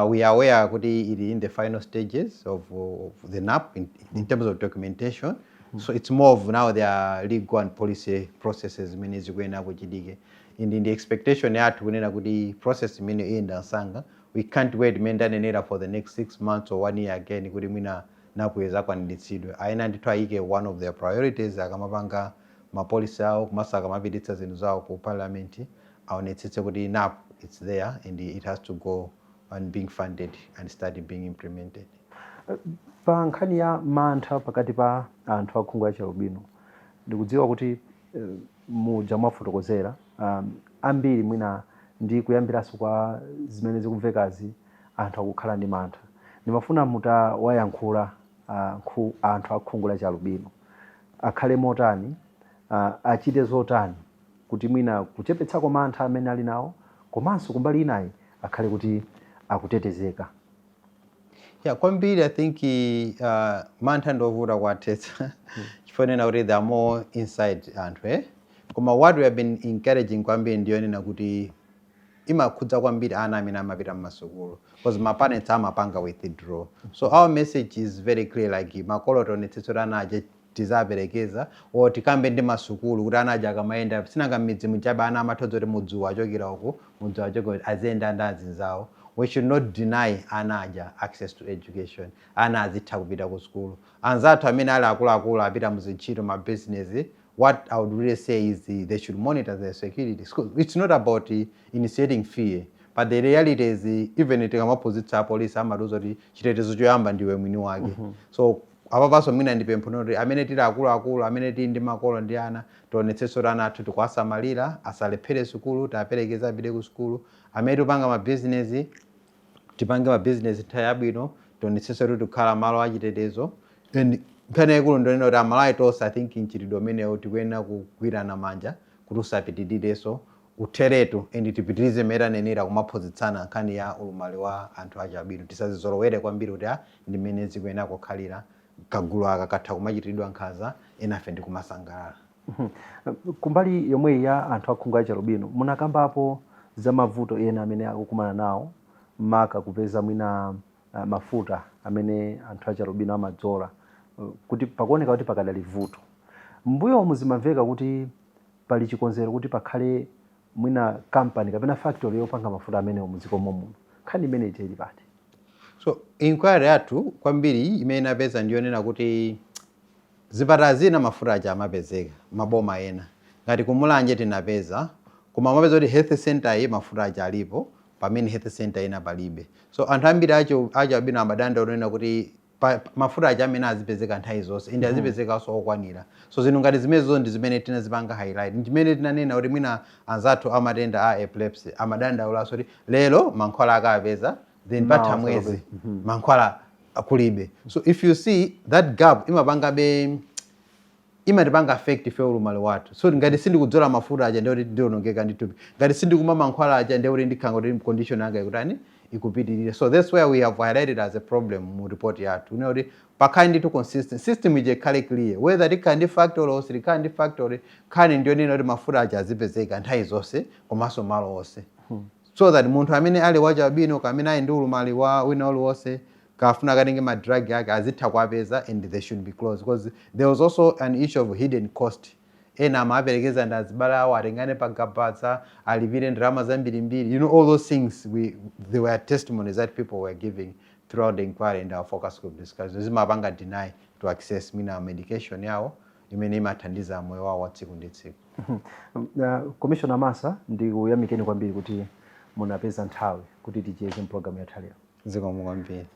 S2: We are aware kuti ili in the final stages of the NAP in terms of documentation. So it's more of now there are legal and policy processes zimene zikuyenera kuchitike, and in the expectation yathu kunena kuti process imene iyenda msanga. We can't wait, mmene ndanenera, for the next 6 months or one year again kuti mwina NAP izakwaniritsidwe. Ayenera ndithu ayike one of their priorities akamapanga ma policy awo, komanso akamapititsa zinthu zawo ku parliament, aonetsetse kuti NAP, it's there and it has to go and being funded and start being implemented.
S1: Pa nkhani ya mantha pakati pa anthu akhungu achialubino, ndikudziwa kuti muja mwafotokozera, ambiri mwina ndi kuyambiranso kwa zimene zikumvekazi, anthu akukhala ndi mantha. Ndimafuna mutawayankhula anthu akhungu la chialubino akhale motani, achite zotani kuti mwina kuchepetsako mantha amene ali nawo, komanso kumbali inayi akhale kuti akutetezeka.
S2: Yeah, kwambiri. I think mantha ndovuta kuwathetsa chifukwa kuti there are more inside anthu, eh? Koma what we have been encouraging kwambiri ndiyonena kuti imakhudza kwambiri ana amene amapita mmasukulu, because ma parents amapanga withdraw. So our message is very clear, like makolo tionetsetse kuti ana aja tizaperekeza or tikambe ndi masukulu kuti ana aja akamayenda, sinanga m'midzi muchabe ana amathodza kuti mudzi wachokera uku, mudzi wachokera, aziyenda ndi azinzawo. We should not deny ana aja access to education. Ana azitha kupita ku sukulu. Anzathu amene ali akuluakulu apita muzintchito, ma business, what I would really say is they should monitor their security. It's not about initiating fear, but the reality is even tikamaphunzitsa apolisi amatiuza kuti chitetezo choyamba ndiwe mwini wake. So apapanso mwina ndipempho kuti amene tili akuluakulu, amene tili ndi makolo ndi ana, tionetsetso kuti ana athu tikuwasamalira, asalephere sukulu, tiaperekeze apite ku sukulu. Amene tikupanga mabizinesi, tipange mabizinesi nthawi yabwino, tionetsetso kuti tikukhala malo achitetezo. And nkhani yaikulu ndionena kuti Amalawi tonse, I think mchitidwe umenewu tikuyenera kugwirana manja kuti usapitirirenso, utheretu, and tipitirize mmene tanenera kumaphunzitsana nkhani ya ulumali wa anthu achialubino. Tisazizolowere kwambiri kuti ndi mmene zikuyenera kukhalira, kagulu aka katha kumachitiridwa nkhanza, enafe ndi kumasangalala.
S1: Kumbali yomweyi ya anthu akhungu achialubino, munakambapo za mavuto ena amene akukumana nawo, maka kupeza mwina mafuta amene anthu achialubino amadzola, kuti pakuoneka kuti pakadali vuto. Mbuyomu zimamveka kuti pali chikonzero kuti pakhale mwina kampani kapena factory yopanga mafuta amenewo mudziko muno. Nkhani imene ili pati?
S2: So inquiry yathu kwambiri imene inapeza ndiyonena kuti zipatala zina mafuta aja amapezeka, maboma ena ngati kumulanje tinapeza, koma amapeza kuti health center iyi mafuta aja alipo, pamene health center ina palibe. So anthu ambiri acho achialubino amadandaula onena kuti mafuta aja amene azipezeka nthawi zonse, inde azipezekanso okwanira. So zinthu ngati zimenezo ndi zimene tinazipanga highlight, ndimene tinanena kuti mwina anzathu amatenda a epilepsy amadandaulaso kuti lero mankhwala akapeza, then patha
S1: Mawa
S2: mwezi
S1: sakapeza.
S2: Mankhwala kulibe. So if you see that gap, imapangabe, imatipanga affect ife ulumali wathu. So ngati sindikudzola mafuta aja, ndiye kuti ndionongeka ndi thupi. Ngati sindikumwa mankhwala aja, ndiye kuti ndikhanga kuti condition yanga ikutani, ikupitirire. So that's where we have highlighted as a problem mu report yathu, kunena kuti pakhale ndithu consistent system ije, ikhale clear, whether tikhale ndi factory or sitikhale ndi factory. Nkhani ndiyonena kuti mafuta aja azipezeka nthawi zonse komanso malo onse, so that munthu amene ali wachialubino, kamene ali ndi ulumali wa wina uliwonse, kafuna akatenge ma drug ake, azitha kuwapeza, and they should be close, because there was also an issue of hidden cost. Ena amaperekeza ndi azibale awo, atengane pa kabaza, alipire ndalama zambirimbiri. All those things, there were testimonies that people were giving throughout the inquiry and our focus group discussion, zimapanga deny to access mina medication yawo imene imathandiza moyo wawo wa tsiku ndi tsiku.
S1: Commissioner Massa, ndikuyamikeni kwambiri kuti munapeza nthawi kuti ticheze mpulogalamu yathu lero.
S2: Zikomo kwambiri.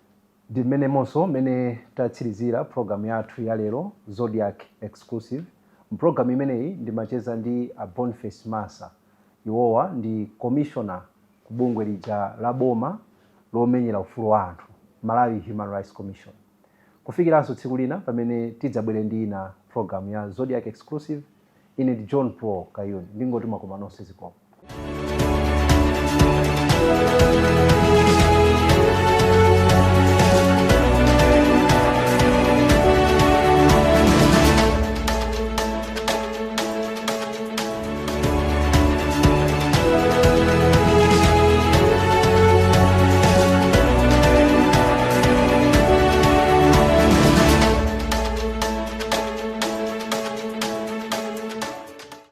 S1: Ndi mmenemonso mmene tatsirizira programu yathu ya lero, Zodiak Exclusive. Mpulogalamu imeneyi ndimacheza ndi a Boniface Massa. Iwowa ndi commissioner ku bungwe lija la boma lomenyera ufulu wa anthu, Malawi Human Rights Commission. Kufikiranso tsiku lina pamene tidzabwere ndi ina programu ya Zodiak Exclusive, ine ndi John Paul Kayuni, ndingoti mwakoma nonse, zikomo.